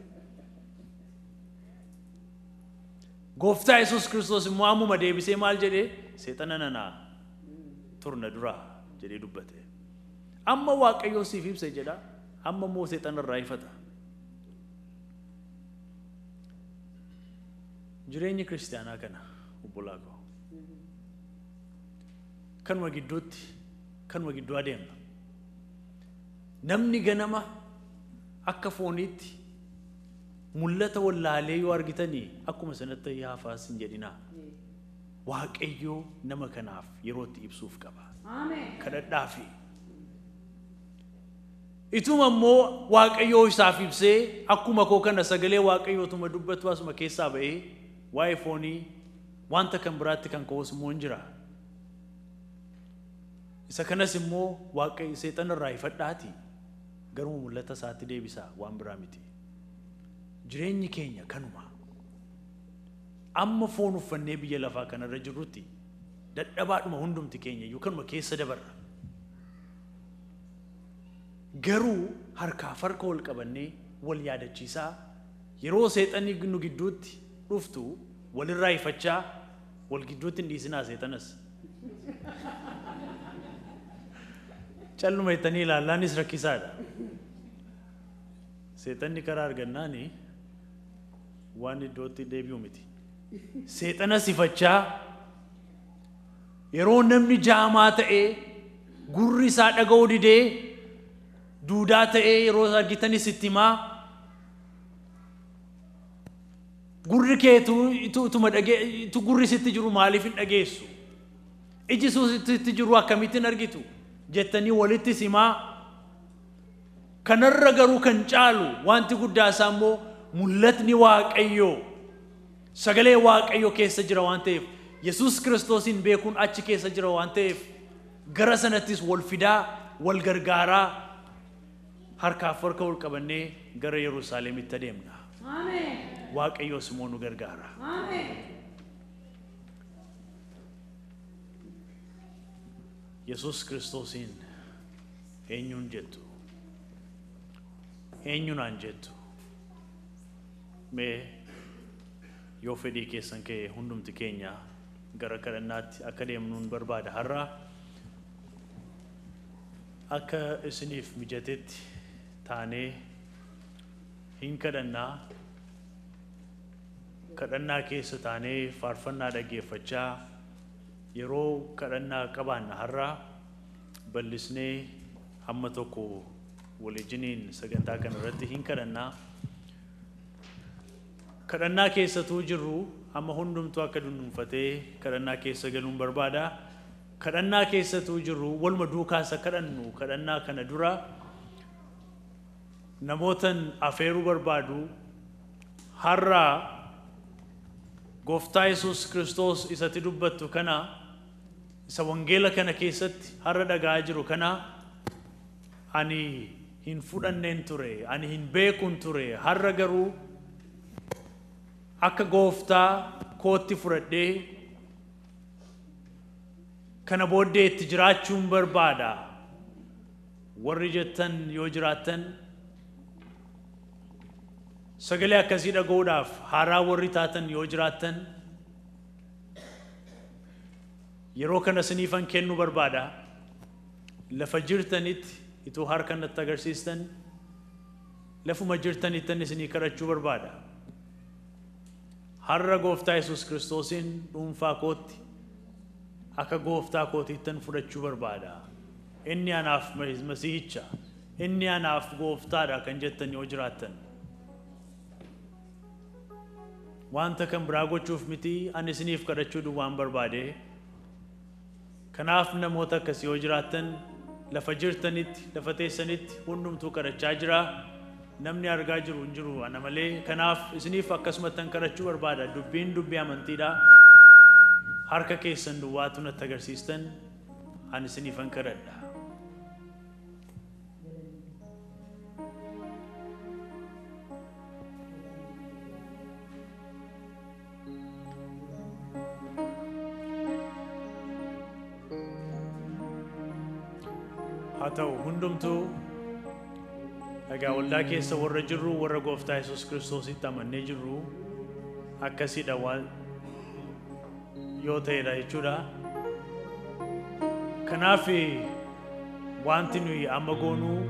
Gooftaa Yesuus Kiristoos immoo ammuma deebisee maal jedhee? Seexana nanaa turna dura jedhee dubbate. Amma Waaqayyoo siif ibse jedha, amma immoo seexana irraa ifata. Jireenyi kiristaanaa kana obbolaa koo. Kanuma gidduutti, kanuma gidduu adeemna. Namni ganama akka fooniitti mul'ata wallaalee yoo argitanii akkuma sanatti haafaas hin jedhinaa. Waaqayyoo nama kanaaf yerootti ibsuuf qaba. Ameen. Kadhadhaafi. Ituma immoo Waaqayyoo isaaf ibsee akkuma koo kana sagalee Waaqayyootuma dubbatu asuma keessaa ba'ee waa'ee foonii wanta kan biraatti kan ka'us immoo hin jira. Isa kanas immoo Waaqayyo seexana irraa ifadhaati garuma mul'ata isaatti deebisaa waan biraa miti. Jireenyi keenya kanuma. Amma foon uffannee biyya lafaa kanarra jirrutti dadhabaadhuma hundumti keenya iyyuu kanuma keessa dabarra. Garuu harkaaf harka wal qabannee wal yaadachiisaa yeroo seexanni nu gidduutti dhuftu walirraa ifachaa wal gidduutti hin dhiisinaa seexanas. Calluma jettanii ilaallaanis rakkisaadha. Seexanni karaa argannaani waan iddootti deebi'u miti. Seexana sifachaa yeroo namni jaamaa ta'ee gurri isaa dhaga'uu didee duudaa ta'ee yeroo argitanis itti himaa gurri keetu ituma dhagee itu gurri sitti jiru maaliif hin dhageessu? Iji sitti jiru akkamittiin argitu? Jettanii walitti himaa. Kanarra garuu kan caalu wanti guddaa isaa immoo mul'atni Waaqayyoo sagalee Waaqayyoo keessa jira waan ta'eef Yesuus Kiristoosiin beekuun achi keessa jira waan ta'eef gara sanattis wal fidaa wal gargaaraa harkaaf harka wal qabannee gara Yerusaalemitti adeemna. Ameen. Waaqayyoos immoo nu gargaara. Ameen. Yesuus Kiristoosiin eenyuun jettu? Eenyunaan jettu? Mee yoo fedhii keessan ka'e hundumti keenya gara kadhannaatti akka deemnuun barbaada har'a akka isiniif mijatetti taanee hin kadhannaa. Kadhannaa keessa taanee faarfannaa dhaggeeffachaa yeroo kadhannaa qabaanna har'a bal'isnee hamma tokko waliijiniin sagantaa kana irratti hin kadhannaa. Kadhannaa keessatuu jirru amma hundumtuu akka dunnuunfatee kadhannaa keessa galuun barbaada. Kadhannaa keessatuu jirru waluma duukaas kadhannu kadhannaa kana dura namootan afeeruu barbaadu har'a Gooftaa Yesuus Kiristoos isatti dubbattu kana isa wangeela kana keessatti har'a dhaga'aa jiru kana ani hin fudhanneen ture, ani hin beekuun ture, har'a garuu akka gooftaa kootti fudhadhee kana booddee itti jiraachuun barbaada. Warri jettan yoo jiraattan sagalee akkasii dhaga'uudhaaf haaraa warri taatan yoo jiraattan yeroo kana isiniifan kennuu barbaada. Lafa jirtanitti ituu harka natti agarsiistan lafuma jirtanittan isinii kadhachuu barbaada. Har'a Gooftaa Yesuus Kiristoosiin dhuunfaa kootti akka gooftaa kootiittan fudhachuu barbaada. Inni anaaf Masiihicha, inni anaaf gooftaadha kan jettan yoo jiraattan. Wanta kan biraa gochuuf miti ani isiniif kadhachuu duwwaan barbaade. Kanaaf namoota akkasii yoo jiraattan lafa jirtanitti, lafa teessanitti hundumtuu kadhachaa jira. Namni argaa jiru hin jiru ana malee. Kanaaf isiniif akkasumattan kadhachuu barbaada. Dubbiin dubbii amantiidha. Harka keessan duwwaatu natti agarsiistan ani isiniifan kadhadha. Haa ta'u hundumtuu egaa waldaa keessa warra jirru warra Gooftaa Yesuus Kiristoositti amannee jirru akkasiidha waan yoo ta'edha jechuudha. Kanaaf Wanti nuyi amma goonuu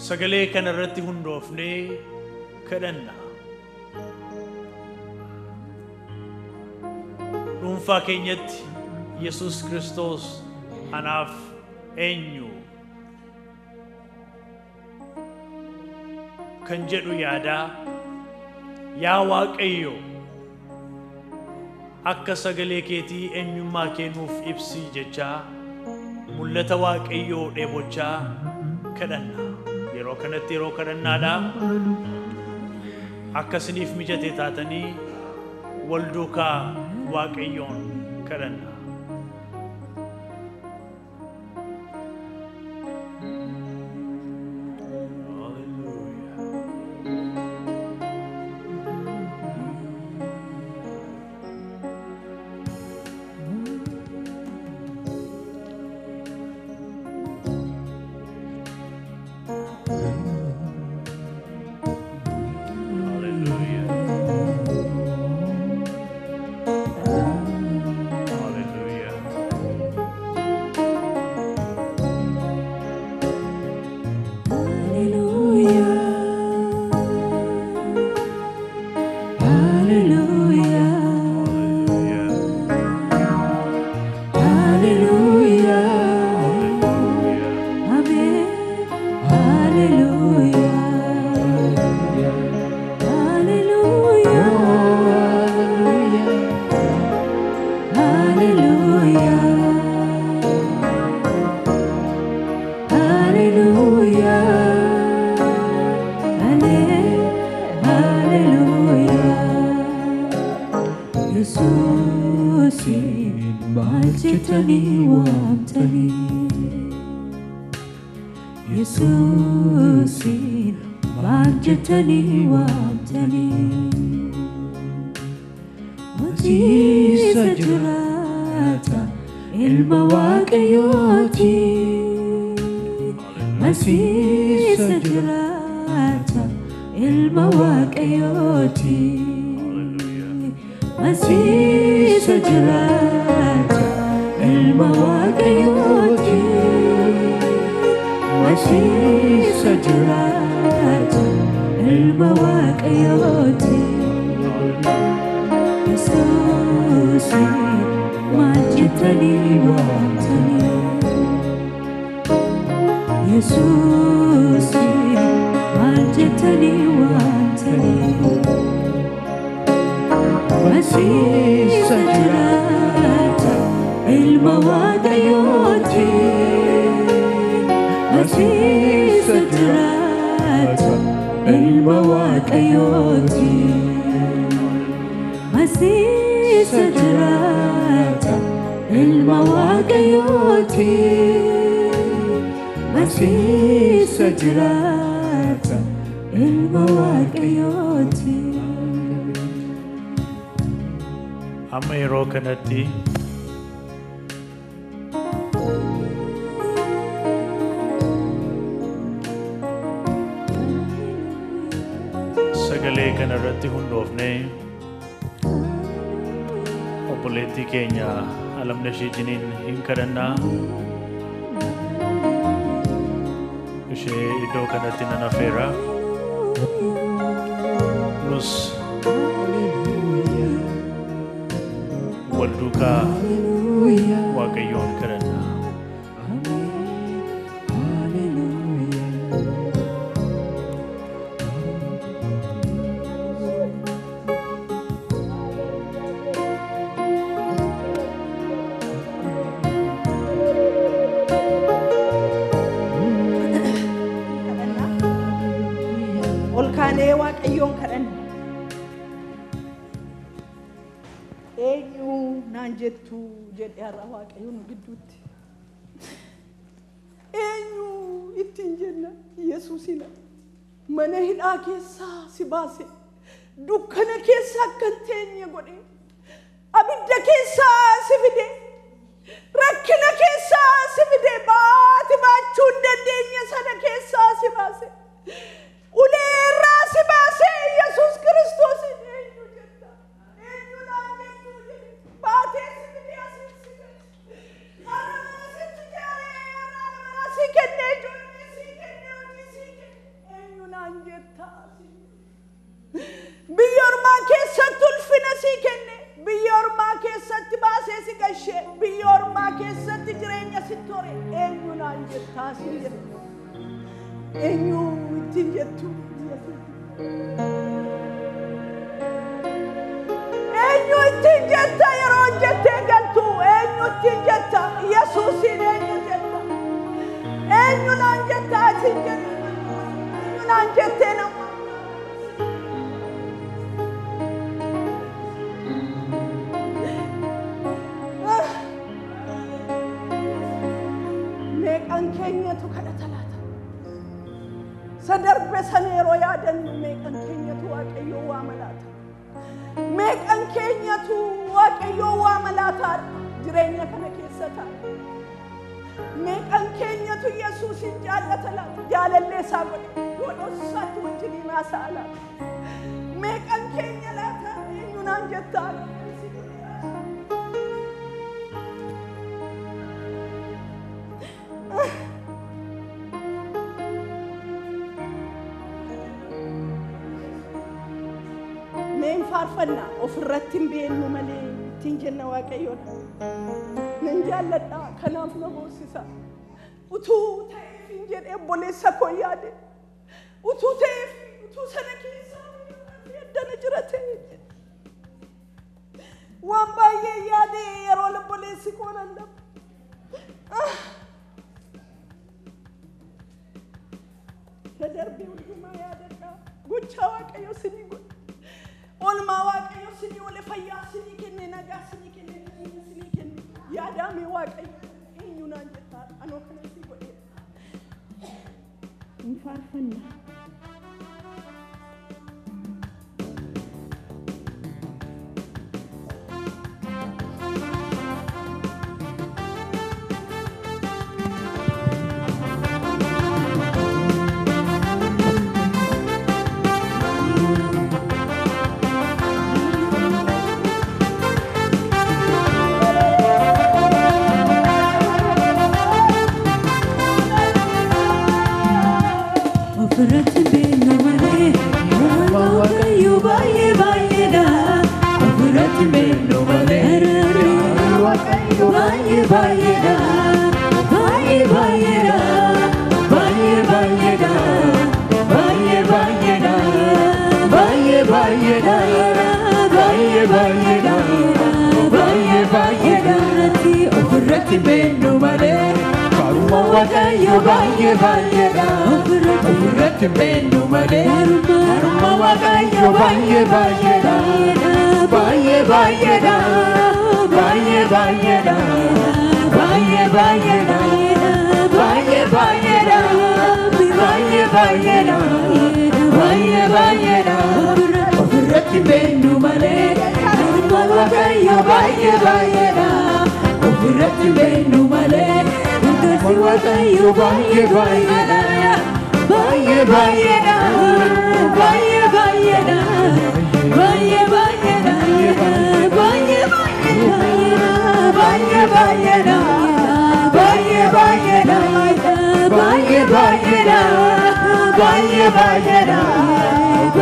sagalee kana irratti hundoofnee kadhanna. Dhuunfaa keenyatti Yesuus Kiristoos anaaf eenyu kan jedhu yaadaa, yaa Waaqayyo akka sagalee keetii eenyummaa kee nuuf ibsi jechaa mul'ata Waaqayyoo dheebochaa kadhanna. Yeroo kanatti yeroo kadhannaadha. Akka isiniif mijate taatanii wal duukaa Waaqayyoon kadhanna. Hallelujah. Hallelujah. Hallelujah. Hallelujah. Hallelujah. Hallelujah. Hallelujah. Hallelujah. Amen. Hallelujah. Hallelujah. Hallelujah. Hallelujah. Hallelujah. Yesuus maal jettanii waamtanii? Yesuus maal jettanii waamtanii? Mootii jiraata ilma Waaqayyooti. Masiisa jiraata ilma Waaqayyooti. Hallelujah. Masiisa jiraata ilma Waaqayyooti. Masiisa jiraata ilma Waaqayyooti. Yesuus maal jettanii waamtanii? Yesuus maal jettanii waamtanii? Masiisa jiraata ilma Waaqayyooti. Masiisa jiraata ilma Waaqayyooti. Masiisa jiraata ilma Waaqayyooti. Masiisa jiraata ilma Waaqayyooti. Amma yeroo kanatti sagalee kana irratti hundoofnee obboleettii keenya Alamnashii jiniin hin kadhannaa. Ishee iddoo kanatti nan affeera. Nus wal duukaa Waaqayyoon kadhanna. Kadhannaa. Ol kaanee Waaqayyoon kadhanna. Eenyu naan jettu jedhe har'a Waaqayyo nu gidduutti. Eenyu ittiin jenna Yesuusina. Mana hidhaa keessaa si baase. Dukkana keessa akka hin teenye godhe. Abidda keessaa si fide. Rakkina keessaa si fide. Baati baachuu hin dandeenye sana keessaa si baase. Ulee irraa si baase Yesuus Kiristoos. Eenyu jetta? Eenyu naan jettu jedhe. Baatee si fide asiin si gale. Har'a mana sitti ijaaree. ormaa keessatti ulfina sii kenne, biyya ormaa keessatti baasee si gashee, biyya ormaa keessatti jireenya sitti hore, eenyu naan jettaa siin jedhe. Eenyu ittiin jettu? Eenyu ittiin jetta yeroo hojjettee galtu? Eenyu ittiin jetta? Yesuusiin eenyu jetta? Eenyu naan jetta atiin jetta? Eenyu naan jettee nama? Meeqan keenyatu kadhata laata? Isa darbe sana yeroo yaadannu meeqan keenyatu Waaqayyoo waama laata? Meeqan keenyatu Waaqayyoo waama laata jireenya kana keessa taa'e? Meeqan keenyatu Yesuusin jaallata laata? Jaalallee isaa godhe godhossaatti wajjiniin haasa'a laata? Meeqan keenya laata eenyu naan jettaa? Meen faarfanna ofirratti hin beeknu malee ittiin jenna Waaqayyoodha. Nan jaalladha, kanaaf na boossisa. Utuu ta'eef hin jedhe obboleessa koo yaade. Utuu ta'eef, utuu sana keessa addana jira ta'e. Waan baay'ee yaade yeroo obboleessi koo lallabu. Isa darbee hundumaa yaadadha. Gochaa Waaqayyo sinii godhe. Oolmaa Waaqayyo sinii oole, fayyaa sinii kenne, nagaa sinii kenne, jireenya sinii kenne. Yaadaame Waaqayyo eenyu naan jettaa anoo kana sii godheera. Hin faarfanna. Ofirratti beeknu malee Waaqayyo baay'ee baay'eedha. Ofirratti beeknu malee Waaqayyo baay'ee baay'eedha. Baay'ee baay'eedha. Baay'ee baay'eedha. Baay'ee baay'eedha. Baay'ee baay'eedha. Baay'ee baay'eedha. Baay'ee baay'eedha. Ofirratti beeknu malee Waaqayyo baay'ee baay'eedha. Ofirratti beeknu malee Haruma Waaqayyo baay'ee baay'eedha. Baay'ee baay'eedha. Baay'ee baay'eedha. Baay'ee baay'eedha. Baay'ee baay'eedha. Baay'ee baay'eedha. Baay'ee baay'eedha. Ofirratti beeknu malee Haruma Waaqayyo baay'ee baay'eedha. Ofirratti beeknu malee Gargaarsi Waaqayyo baay'ee baay'eedha. Baay'ee baay'eedha. Baay'ee baay'eedha. Baay'ee baay'eedha. Baay'ee baay'eedha. Baay'ee baay'eedha. Baay'ee baay'eedha. Baay'ee baay'eedha. Baay'ee baay'eedha.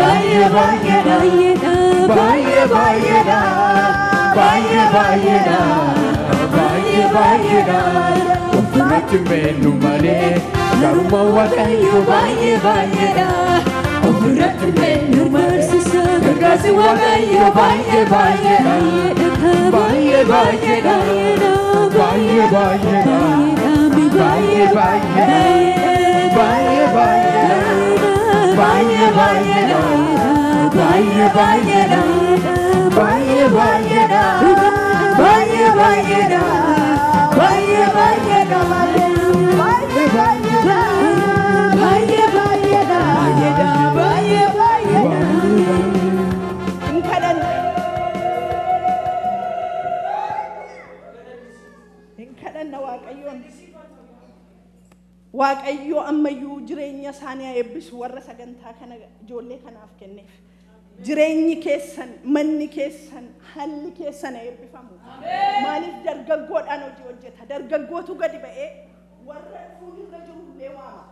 Baay'ee baay'eedha. Baay'ee baay'eedha. Baay'ee baay'eedha. Baay'ee baay'eedha. Ofirratti beeknu malee garuma Waaqayyo baay'ee baay'eedha. Ofirratti beeknu malee gargaarsi Waaqayyo baay'ee baay'eedha. Baay'ee baay'eedha. Baay'ee baay'eedha. Baay'ee baay'eedha. Baay'ee baay'eedha. Baay'ee baay'eedha. Baay'ee baay'eedha. Baay'ee baay'eedha. Baay'ee baay'eedha. Baay'ee baay'eedha. Baay'ee baay'eedha. Baay'ee baay'eedha. Baay'ee baay'eedha. Hin kadhanna. Hin kadhanna Waaqayyoon. Waaqayyo ammayyuu jireenya isaanii haa eebbisu warra sagantaa kana ijoollee kanaaf kenneef. Jireenyi keessan, manni keessan, haalli keessan haa eebbifamu. Maaliif dargaggoodhaan hojii hojjeta? Dargaggootu gadi ba'ee warra fuulirra jiru illee waama.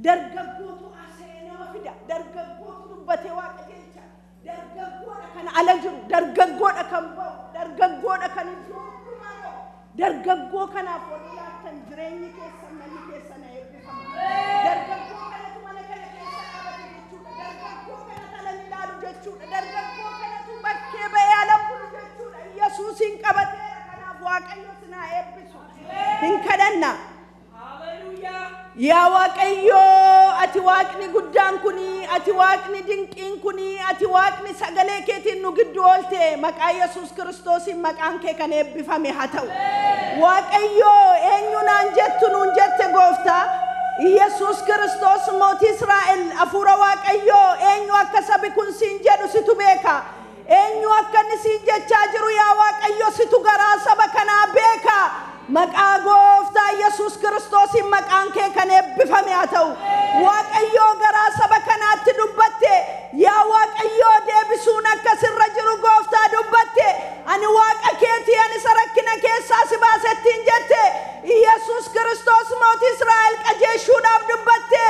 Dargaggootu haasa'ee nama fida. Dargaggootu dubbatee Waaqa jecha. Dargaggoodha kan ala jiru, dargaggoodha kan ba'u, dargaggoodha kan iddoo hundumaa ga'u. Dargaggoo kanaaf walii laattan jireenyi keessan manni keessan haa eebbifamu. Dargaggoo kanatu mana kana keessa dhaabate jechuudha. Dargaggoo kanatu ala ilaalu jechuudha. Dargaggoo kanatu bakkee ba'ee ala bulu jechuudha. Yesuusiin qabateera kanaaf Waaqayyo sin haa eebbisu. Hin kadhanna. Yaa Waaqayyo, ati Waaqni guddaan kuni, ati Waaqni dinqiin kuni, ati Waaqni sagalee keetiin nu gidduu oolte, maqaa Yesuus Kiristoosiin maqaan kee kan eebbifame haa ta'u. Waaqayyo, eenyu naan jettu nuun jette gooftaa. Yesuus Kiristoos mootii Israa'el hafuura Waaqayyo eenyu akka sabi kun siin jedhu situ beeka. Eenyu akka inni siin jechaa jiru yaa Waaqayyo situ garaa saba kanaa beeka. Maqaa gooftaa Yesuus Kiristoosiin maqaan kee kan eebbifame haa ta'u. Waaqayyo garaa saba kanaatti dubbatte, yaa Waaqayyo deebisuun akka sirra jiru gooftaa dubbatte, ani Waaqa keetii ani isa rakkina keessaa si baasettiin jette, Yesuus Kiristoos mootii Israa'el qajeeshuudhaaf dubbatte,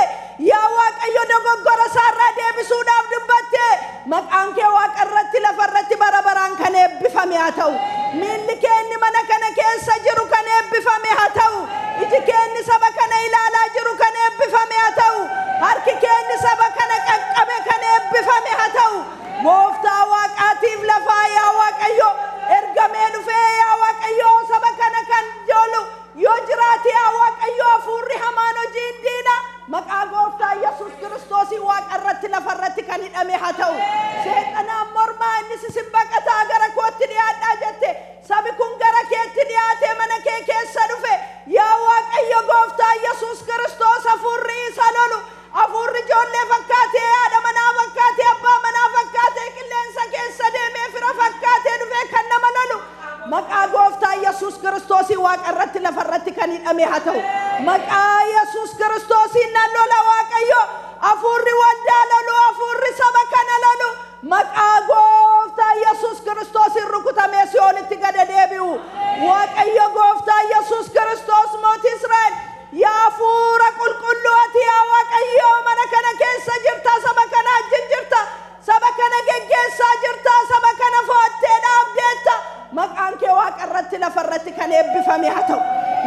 yaa Waaqayyo dogoggora isaarraa deebisuudhaaf dubbatte, maqaan kee Waaqa irratti lafa irratti bara baraan kan eebbifame haa ta'u. Miilli kee inni mana kana keessa jiru kan eebbifame haa ta'u. Iji kee inni saba kana ilaalaa jiru kan eebbifame haa ta'u. Harki kee inni saba kana qaqqabe kan eebbifame haa ta'u. Gooftaa Waaqaatiif lafaa yaa Waaqayyo ergamee dhufee yaa Waaqayyo saba kana kan joolu yoo jiraate yaa Waaqayyo hafuurri hamaan hojiin diina maqaa gooftaa Yesuus Kiristoosiin Waaqa irratti lafa irratti kan hidhame haa ta'u. Seexanaan mormaa innis isin baqataa gara kootti dhiyaadhaa jette. Sabi kun gara keetti dhiyaatee mana kee keessa dhufe yaa Waaqayyo gooftaa Yesuus Kiristoos hafuurri isa lolu, hafuurri ijoollee fakkaatee, haadha manaa fakkaatee, abbaa manaa fakkaatee, qilleensa keessa deemee fira fakkaatee dhufee kan nama lolu maqaa gooftaa Yesuus Kiristoosiin Waaqa irratti lafa irratti kan hidhame haa ta'u. Maqaa Yesuus Kiristoosiin nan lola Waaqayyo, hafuurri waldaa lolu, hafuurri saba kana lolu maqaa gooftaa Yesuus Kiristoosiin rukutamee si'oolitti gad deebi'u. Waaqayyo gooftaa Yesuus Kiristoos mootii Israa'el yaa hafuura qulqulluu ati yaa Waaqayyo mana kana keessa jirta, saba kana wajjin jirta, saba kana geggeessaa jirta, saba kana fo'attee dhaabdeetta. Maqaan kee Waaqa irratti lafa irratti kan eebbifame haa ta'u.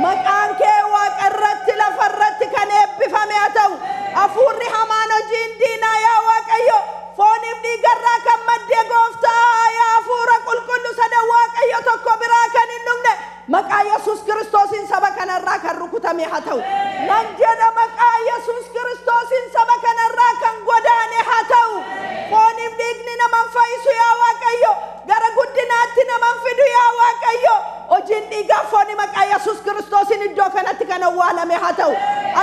Maqaan kee Waaqa irratti lafa irratti kan eebbifame haa ta'u. Hafuurri hamaan hojiin diinaa yaa Waaqayyo fooniif dhiigarraa kan maddee gooftaa yaa hafuura qulqullu sadan Waaqayyo tokko biraa kan hin dhumne maqaa Yesuus Kiristoosiin saba kanarraa kan rukutame haa ta'u. Nan jedha maqaa Yesuus Kiristoosiin saba kanarraa kan godaane haa ta'u. Fooniif dhiigni naman fayyisu yaa Waaqayyo, gara guddinaatti naman fidu yaa Waaqayyo. Hojiin dhiigaa foonii maqaa Yesuus Kiristoosiin iddoo kanatti kan awwaalame haa ta'u.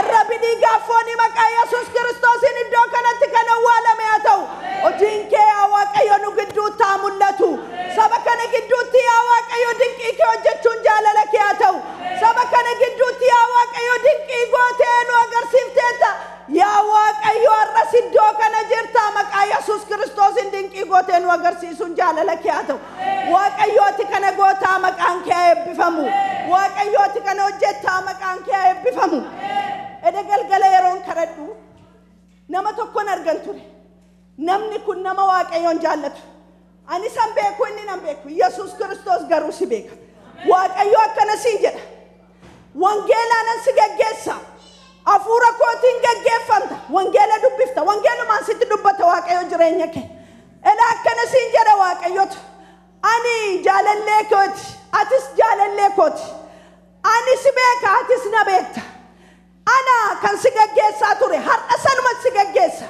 Arrabi dhiigaa foonii maqaa Yesuus Kiristoosiin iddoo kanatti kan awwaalame haa ta'u. Hojiin kee yaa Waaqayyo nu gidduutti haa mul'atu. Saba kana gidduutti yaa Waaqayyo dinqii kee hojjechuun jaalala kee haa ta'u. Saba kana gidduutti yaa Waaqayyo dinqii gootee nu agarsiifteetta. Yaa Waaqayyo har'as iddoo kana jirta maqaa Yesuus Kiristoosiin dinqii gootee nu agarsiisuun jaalala kee haa ta'u. Waaqayyo ati kana gootaa maqaan kee haa eebbifamu. Waaqayyo ati kana hojjettaa maqaan kee haa eebbifamu. Eda galgala yeroon kadhadhu nama tokkon argan ture. Namni kun nama Waaqayyoon jaallatu. Ani san beeku inni nan beeku. Yesuus Kiristoos garuu si beeka. Waaqayyo akkana siin jedha. Wangeelaanan si geggeessa. Hafuura kootiin geggeeffamta. Wangeela dubbifta. Wangeelumaan sitti dubbata Waaqayyo jireenya kee. Eda akkana siin jedha Waaqayyotu. Ani jaalallee kooti. Atis jaalallee kooti. Ani si beeka atis na beekta. Ana kan si geggeessaa ture. Har'a sanuma si geggeessa.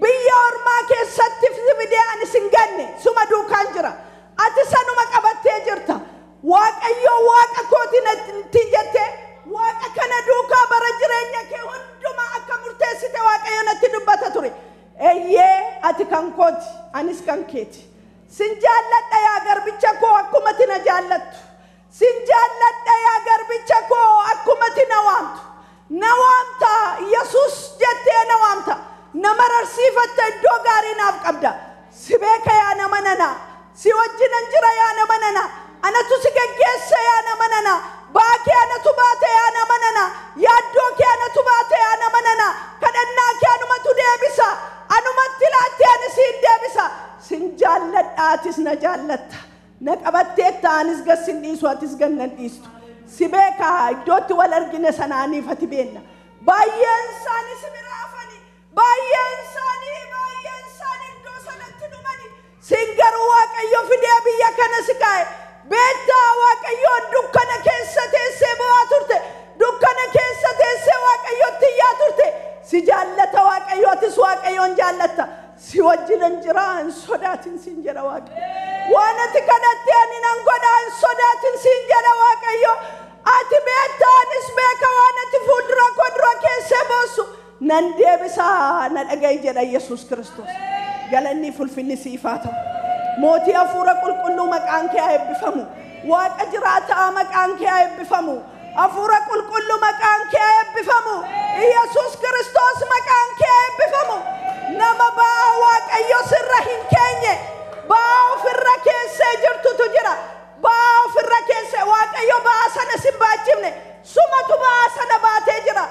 Biyya ormaa keessatti si fidee ani sin ganne suma duukaan jira. Ati sanuma qabattee jirta. Waaqayyo Waaqa kooti natti jette Waaqa kana duukaa bara jireenya kee hundumaa akka murteessite Waaqayyo natti dubbata ture. Eeyyee ati kan kooti anis kan keeti. Sin jaalladha yaa garbicha koo akkuma ati na jaallattu. Sin jaalladha yaa garbicha koo akkuma ati na waamtu. Na waamta Yesuus jettee na waamta. Nama rarsiifatta iddoo gaarii naaf qabda. Si beeka yaa nama nana. Si wajjinan jira yaa nama nana. Anatu si geggeessa yaa nama nana. Baakee anatu baate yaa nama nana. Yaaddoo kee anatu baate yaa nama nana. Kadhannaa kee anumatu deebisa. Anumatti laattee ani siin deebisa. Sin jaalladha atis na jaallatta. Na qabatteetta anis gassin dhiisu atis gannan dhiistu. Si beekaa iddootti wal argine sanaaniif ati beenna. Baay'een isaanii si bira hafani. Baay'een isaanii iddoo sanatti dhumani. Sin garuu Waaqayyo fidee biyya kana si kaa'e. Beektaa Waaqayyoon dukkana keessa teessee bo'aa turte. Dukkana keessa teessee Waaqayyotti iyyaa turte. Si jaallata Waaqayyo atis Waaqayyoon jaallatta. Si wajjinan jira hin sodaatin siin jedha Waaqayyo. Waan ati kadhatte ani nan godha hin sodaatin siin jedha Waaqayyo. Ati beektaa anis beeka waan ati fuuldura koo dura keessee boossu. Nan deebisaa na dhaga'i jedha Yesuus Kiristoos. Galanni fulfinni siif haa ta'u. Mootii hafuura qulqulluu maqaan kee haa eebbifamu. Waaqa jiraataa maqaan kee haa eebbifamu. Hafuura qulqulluu maqaan kee haa eebbifamu. Yesuus Kiristoos maqaan kee haa eebbifamu. Nama ba'aa Waaqayyo sirra hin keenye. Ba'aa ofirra keessee jirtutu jira. Ba'aa ofirra keessee Waaqayyo ba'aa sana sin baachifne. Sumatu ba'aa sana baatee jira.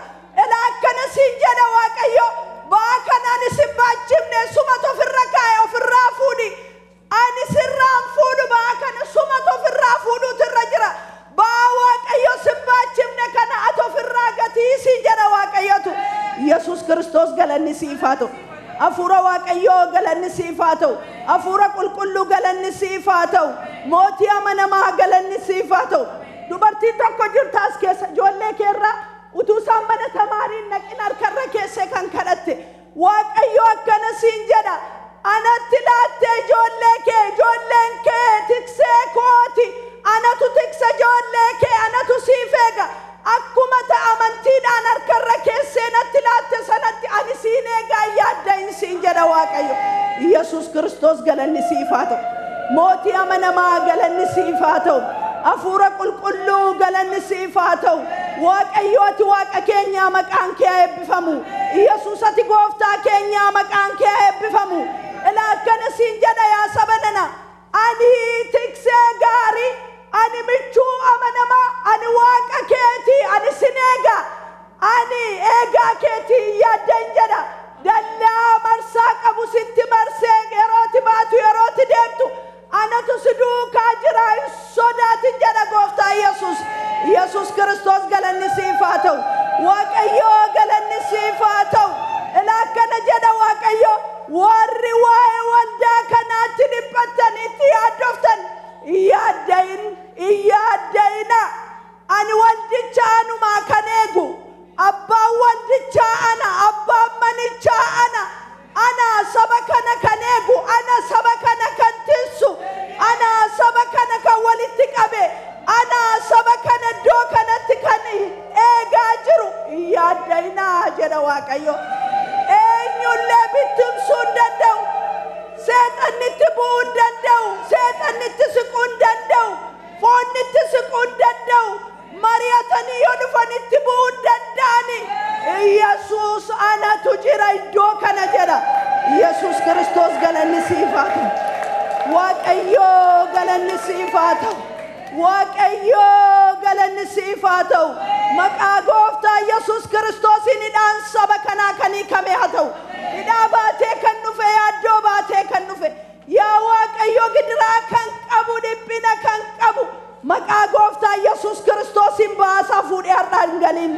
Ilaa akkana siin jedha Waaqayyo. Ba'aa kanaan isin baachifne sumatu ofirra kaa'e ofirraa fuudhi. Ani sirraan fuudhu ba'aa kana sumatu ofirraa fuudhuutu irra jira. Ba'aa Waaqayyo sin baachifne kana ati ofirraa gatii siin jedha Waaqayyotu. Yesuus Kiristoos galanni siif haa ta'u. Hafuura Waaqayyoo galanni siif haa ta'u. Hafuura qulqulluu galanni siif haa ta'u. Mootii amanamaa galanni siif haa ta'u. Dubartiin tokko jirta as keessa ijoollee keerraa utuu isaan mana tamaariin naqin harkarra keessee kan kadhatte. Waaqayyo akkana siin jedha. Anatti laattee ijoollee kee ijoolleen kee tiksee kooti. Anatu tiksa ijoollee kee anatu siif eega. Akkuma amantiidhaan harkarra keessee natti laatte sanatti ani siin eegaa yaadda siin jedha Waaqayyo. Yesuus Kiristoos galanni siif haa ta'u. Mootii amanamaa galanni siif haa ta'u. Hafuura qulqulluu galanni siif haa ta'u. Waaqayyo ati Waaqa keenyaa maqaan kee haa eebbifamu. Yesuus ati gooftaa keenyaa maqaan kee haa eebbifamu. Ilaa akkana siin jedha yaa saba nana. Ani tiksee gaarii, ani michuu amanamaa, ani Waaqa keetii, ani sin eega. Ani eegaa keetii yaaddan jedha. Dallaa marsaa qabu sitti marsee yerooti baatu yerooti deemtu. Anatu si duukaa jira hin sodaatin jedha gooftaa Yesuus. Yesuus Kiristoos galanni siif haa ta'u. Waaqayyo galanni siif haa ta'u. Ilaa akkana jedha Waaqayyo warri waa'ee waldaa kanaatti dhiphattan itti yaaddoftan iyyaaddaina. Ani waldicha anumaa kan eegu. Abbaan waldichaa ana, abbaan manichaa ana. Ana saba kana kan eegu, ana saba kana kan tinsu, ana saba kana kan walitti qabe, ana saba kana iddoo kanatti kan eegaa jiru. Iyyaaddainaa jedha Waaqayyo. Eenyullee bittimsuu hin danda'u. Seexannitti bu'uu hin danda'u. Seexannitti siquu hin danda'u. Foonnitti siquu hin danda'u. Mari'atanii yoo dhufanitti bu'uu hin danda'ani. Yesuus anatu jira iddoo kana jedha. Yesuus Kiristoos galanni siif haa ta'u. Waaqayyo galanni siif haa ta'u. Waaqayyo galanni siif haa ta'u. Maqaa gooftaa Yesuus Kiristoosiin hidhaan saba kanaa kan hiikame haa ta'u. Hidhaa baatee kan dhufe yaaddoo baatee kan dhufe. Yaa Waaqayyo gidiraa kan qabu dhiphina kan qabu. Maqaa gooftaa Yesuus Kiristoosiin baasaa fuudhee har'aa hin galin.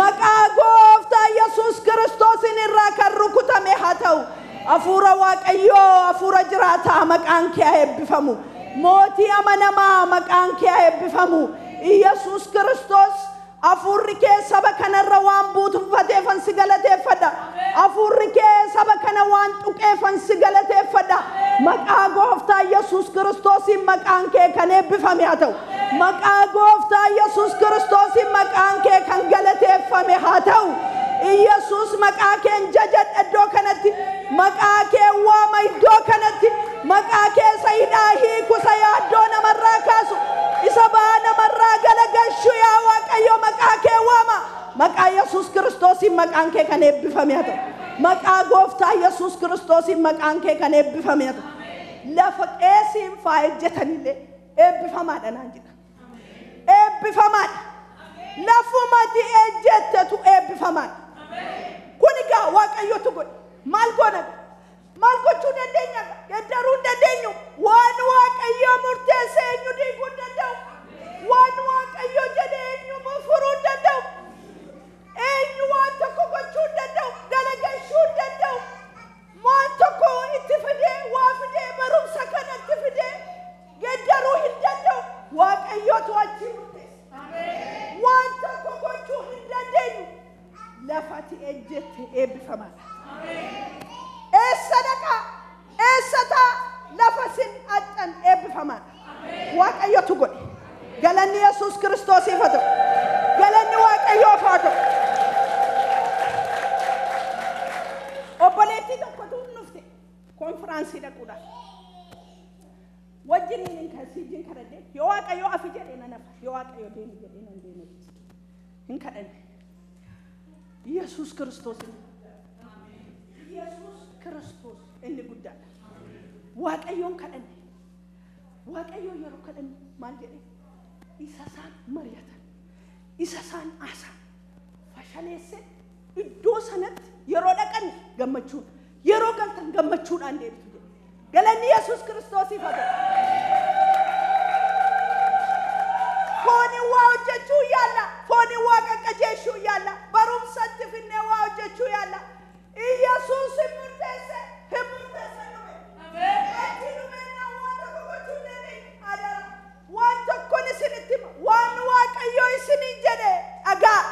Maqaa gooftaa Yesuus Kiristoosiin irraa kan rukutame haa ta'u. Hafuura Waaqayyoo hafuura jiraataa maqaan kee haa eebbifamu. Mootii amanamaa maqaan kee haa eebbifamu. Yesuus Kiristoos hafuurri kee saba kanarra waan buutufateefan si galateeffadha. Hafuurri kee saba kana waan tuqeefan si galateeffadha. Maqaa gooftaa Yesuus Kiristoosiin maqaan kee kan eebbifame haa ta'u. Maqaa gooftaa Yesuus Kiristoosiin maqaan kee kan galateeffame haa ta'u. Yesuus maqaa keen jajadha iddoo kanatti. Maqaa kee waama iddoo kanatti. Maqaa kee isa hidhaa hiiku isa yaaddoo namarraa kaasu. Isa ba'aa namarraa galagalchu yaa Waaqayyo maqaa kee waama. Maqaa Yesuus Kiristoosiin maqaan kee kan eebbifame haa ta'u. Maqaa gooftaa Yesuus Kiristoosiin maqaan kee kan eebbifame haa ta'u. Lafa qeesiin faa ejjetanillee eebbifamaadha naan jedha. Eebbifamaadha. Lafumati ejjettetu eebbifamaadha. Kun egaa Waaqayyotu godhe. Maal goona? Maal gochuu dandeenya? Geddaruu hin dandeenyu. Waan Waaqayyo murteesse eenyu diiguu hin danda'u. Waan Waaqayyo jedhe eenyu furuu hin danda'u. Eenyu waan tokko gochuu hin danda'u. Galagashuu hin danda'u. Waan tokko itti fidee waa fidee barumsa kanatti fidee geddaruu hin danda'u. Waaqayyotu achi murteesse. Waan tokko gochuu hin dandeenyu. Lafati ejjette eebbifamaadha. Eessa dhaqaa? Eessa ta'a? Lafa sin axxan eebbifamaadha. Waaqayyotu godhe. Galanni Yesuus Kiristoosiif haa ta'u. Galanni Waaqayyoof haa ta'u. Obboleettii tokkotu dhufte konfiraansii dhaquudhaaf. Wajjiniin hin kadhadhe yoo Waaqayyo afi jedhee nan hafa yoo Waaqayyo deemi jedhee nan deema hin kadhanne. Yesuus Kiristoos inni guddaadha. Yesuus Kiristoos inni guddaadha. Waaqayyoon kadhanne. Waaqayyoon yeroo kadhanne maal jedhee? Isa isaan mari'atan, isa isaan haasa'an fashaleesse iddoo sanatti yeroo dhaqan gammachuun, yeroo galtan gammachuudhaan deebitu jedhe. Galanni Yesuus Kiristoosiif haa ta'u. Fooniin waa hojjechuu yaalla, fooniin waa qaqqajeeshuu yaalla, barumsatti finnee waa hojjechuu yaalla. Yesuus hin murteesse, hin murteesse dhume. Achi dhumeenaan waan tokko gochuu hin dandeenye. Adara. Waan tokkoon isinitti hima. Waan Waaqayyo isiniin jedhe dhagaa.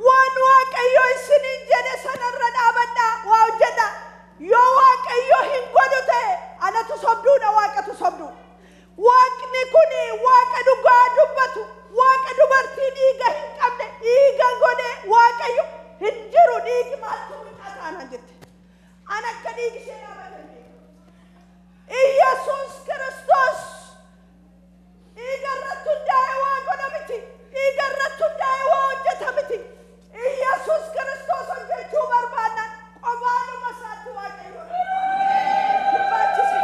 Waan Waaqayyo isiniin jedhe sanarra dhaabadhaa waa hojjedhaa. Yoo Waaqayyo hin godhu ta'e anatu sobduudha, Waaqatu sobduudha. Waaqni kun Waaqa dhugaa dubbatu, Waaqa dubartii dhiiga hin qabne dhiiga godhe Waaqayyo hin jiru dhiigi maaltu mucaa taanaan jette. An akka dhiigi ishee dhaabatan beeku. Iyyasuus Kiristoos dhiiga irratti hundaa'ee waa godha miti. Dhiiga irratti hundaa'ee waa hojjeta miti. Iyyasuus Kiristoos hojjechuu barbaannaan qofaanuma isaatti Waaqayyo hin baachise.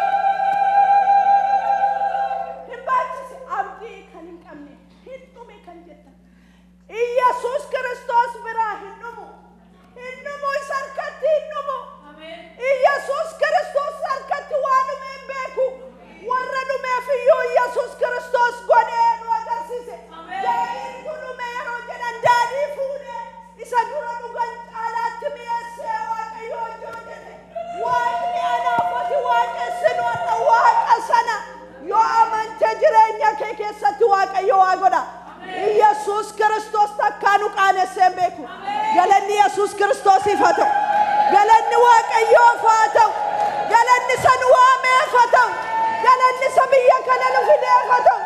Hin baachise. Abdii kan hin qabne hin dhume kan jettan. Iyyasuus Kiristoos biraa hin dhumu. Hin dhumu, isa harkatti hin dhumu. Iyyasuus Kiristoos harkatti waa dhume hin beeku. Warra dhumeef iyyuu Iyyasuus Kiristoos godhee nu agarsiise. Daadhiin kun dhume yeroo jedhan daadhii fuudhee isa dura dhugan caalaatti mi'eessee Waaqayyo hojii hojjete. Waaqni anaaf ati waaqessinu har'a Waaqa sana yoo amante jireenya kee keessatti Waaqayyo waa godha. Iyyasuus Kiristoos takkaa nu qaanessee hin beeku. Galanni Yesuus Kiristoosiif haa ta'u. Galanni Waaqayyoof haa ta'u. Galanni isa nu waameef haa ta'u. Galanni isa biyya kana nu fideef haa ta'u.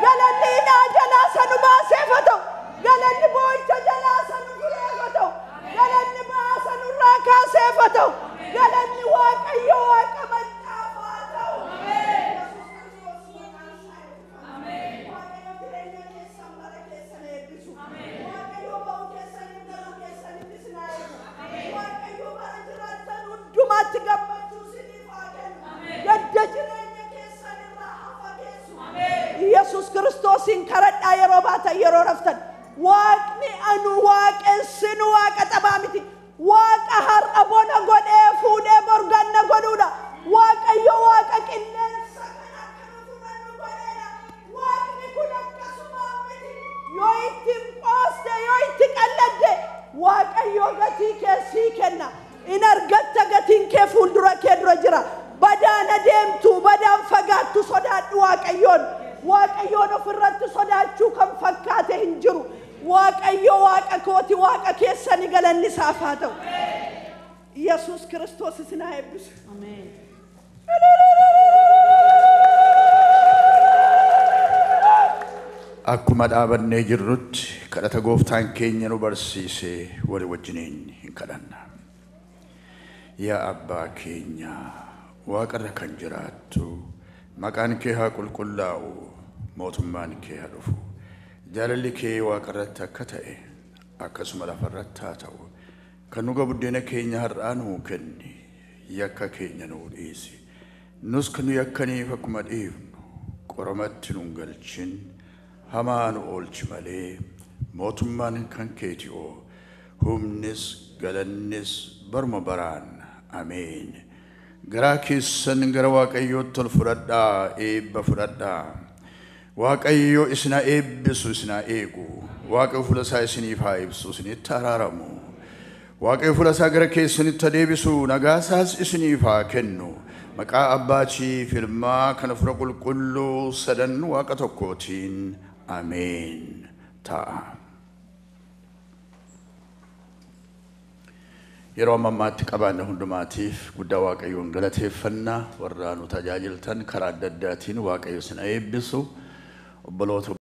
Galanni hidhaa jalaa isa nu baaseef haa ta'u. Galanni boo'icha jalaa isa nu fureef haa ta'u. Galanni ba'aa isa nurraa kaaseef haa ta'u. Galanni Waaqayyo Waaqa maccaaf haa ta'u. Yesuus Kiristoos maqaan isaa eebbifamu. Waaqayyo jireenya keessan bara keessan eebbisu. Waaqayyo ba'uu keessaniif galuu keessanitti isin haa eegu. Waaqayyo bara jiraattan hundumaatti gammachuu isiniif haa kennu. Gadda jireenya keessan irraa haa fageessu. Yesuus Kiristoosiin kadhadhaa yeroo baatan yeroo raftan. Waaqni anu waaqessinu Waaqa taphaa miti. Waaqa har'a bona godhee fuudhee borganna godhuudha. Waaqayyo Waaqa qilleensa kana akka nu fudhannu godheedha. Waaqni kun akkasumaan miti. Yoo itti qooste, yoo itti qalladde, Waaqayyo gatii kee sii kenna. In argatta, gatiin kee fuuldura kee dura jira. Badaan adeemtu, badaan fagaattu sodaadhu Waaqayyoon. Waaqayyoon ofirratti sodaachuu kan fakkaate hin jiru. Waaqayyo Waaqa kooti, Waaqa keessani galanni isaaf haa ta'u. Yesuus Kiristoos isin haa eebbisu. Akkuma dhaabannee jirrutti kadhata gooftaan keenya nu barsiise walii wajjiniin hin kadhanna. Yaa Abbaa keenya waaqarra kan jiraattu, maqaan kee haa qulqullaa'u, mootummaan kee haa dhufu. Jaalalli kee waaqarratti akka ta'e akkasuma lafarratti haa ta'u. Kan nu buddeena keenya har'aa nuu kenni, yakka keenya nuu dhiisi. Nus kan nu yakkaniif akkuma dhiifnu, qoramatti nu hin galchin, hamaa nu oolchi malee, mootummaan kan keeti oo, humnis galannis baruma baraan. Ameen. Garaa keessan gara Waaqayyootti ol fudhadhaa, eebba fudhadhaa. Waaqayyo isin haa eebbisu, isin haa eegu. Waaqayyo fuula isaa isiniif haa ibsu, isinitti araaramu. Waaqayyo fuula isaa gara keessanitti haa deebisu, nagaa isaas isiniif haa kennu. Maqaa Abbaatii fi Ilmaa kan Hafuura Qulqulluu sadan Waaqa tokkootiin ameen ta'a. Yeroo amma ammaatti qabaanne hundumaatiif guddaa Waaqayyoon galateeffannaa. Warra nu tajaajiltan karaa adda addaatiin Waaqayyo isin haa eebbisu. Obboloota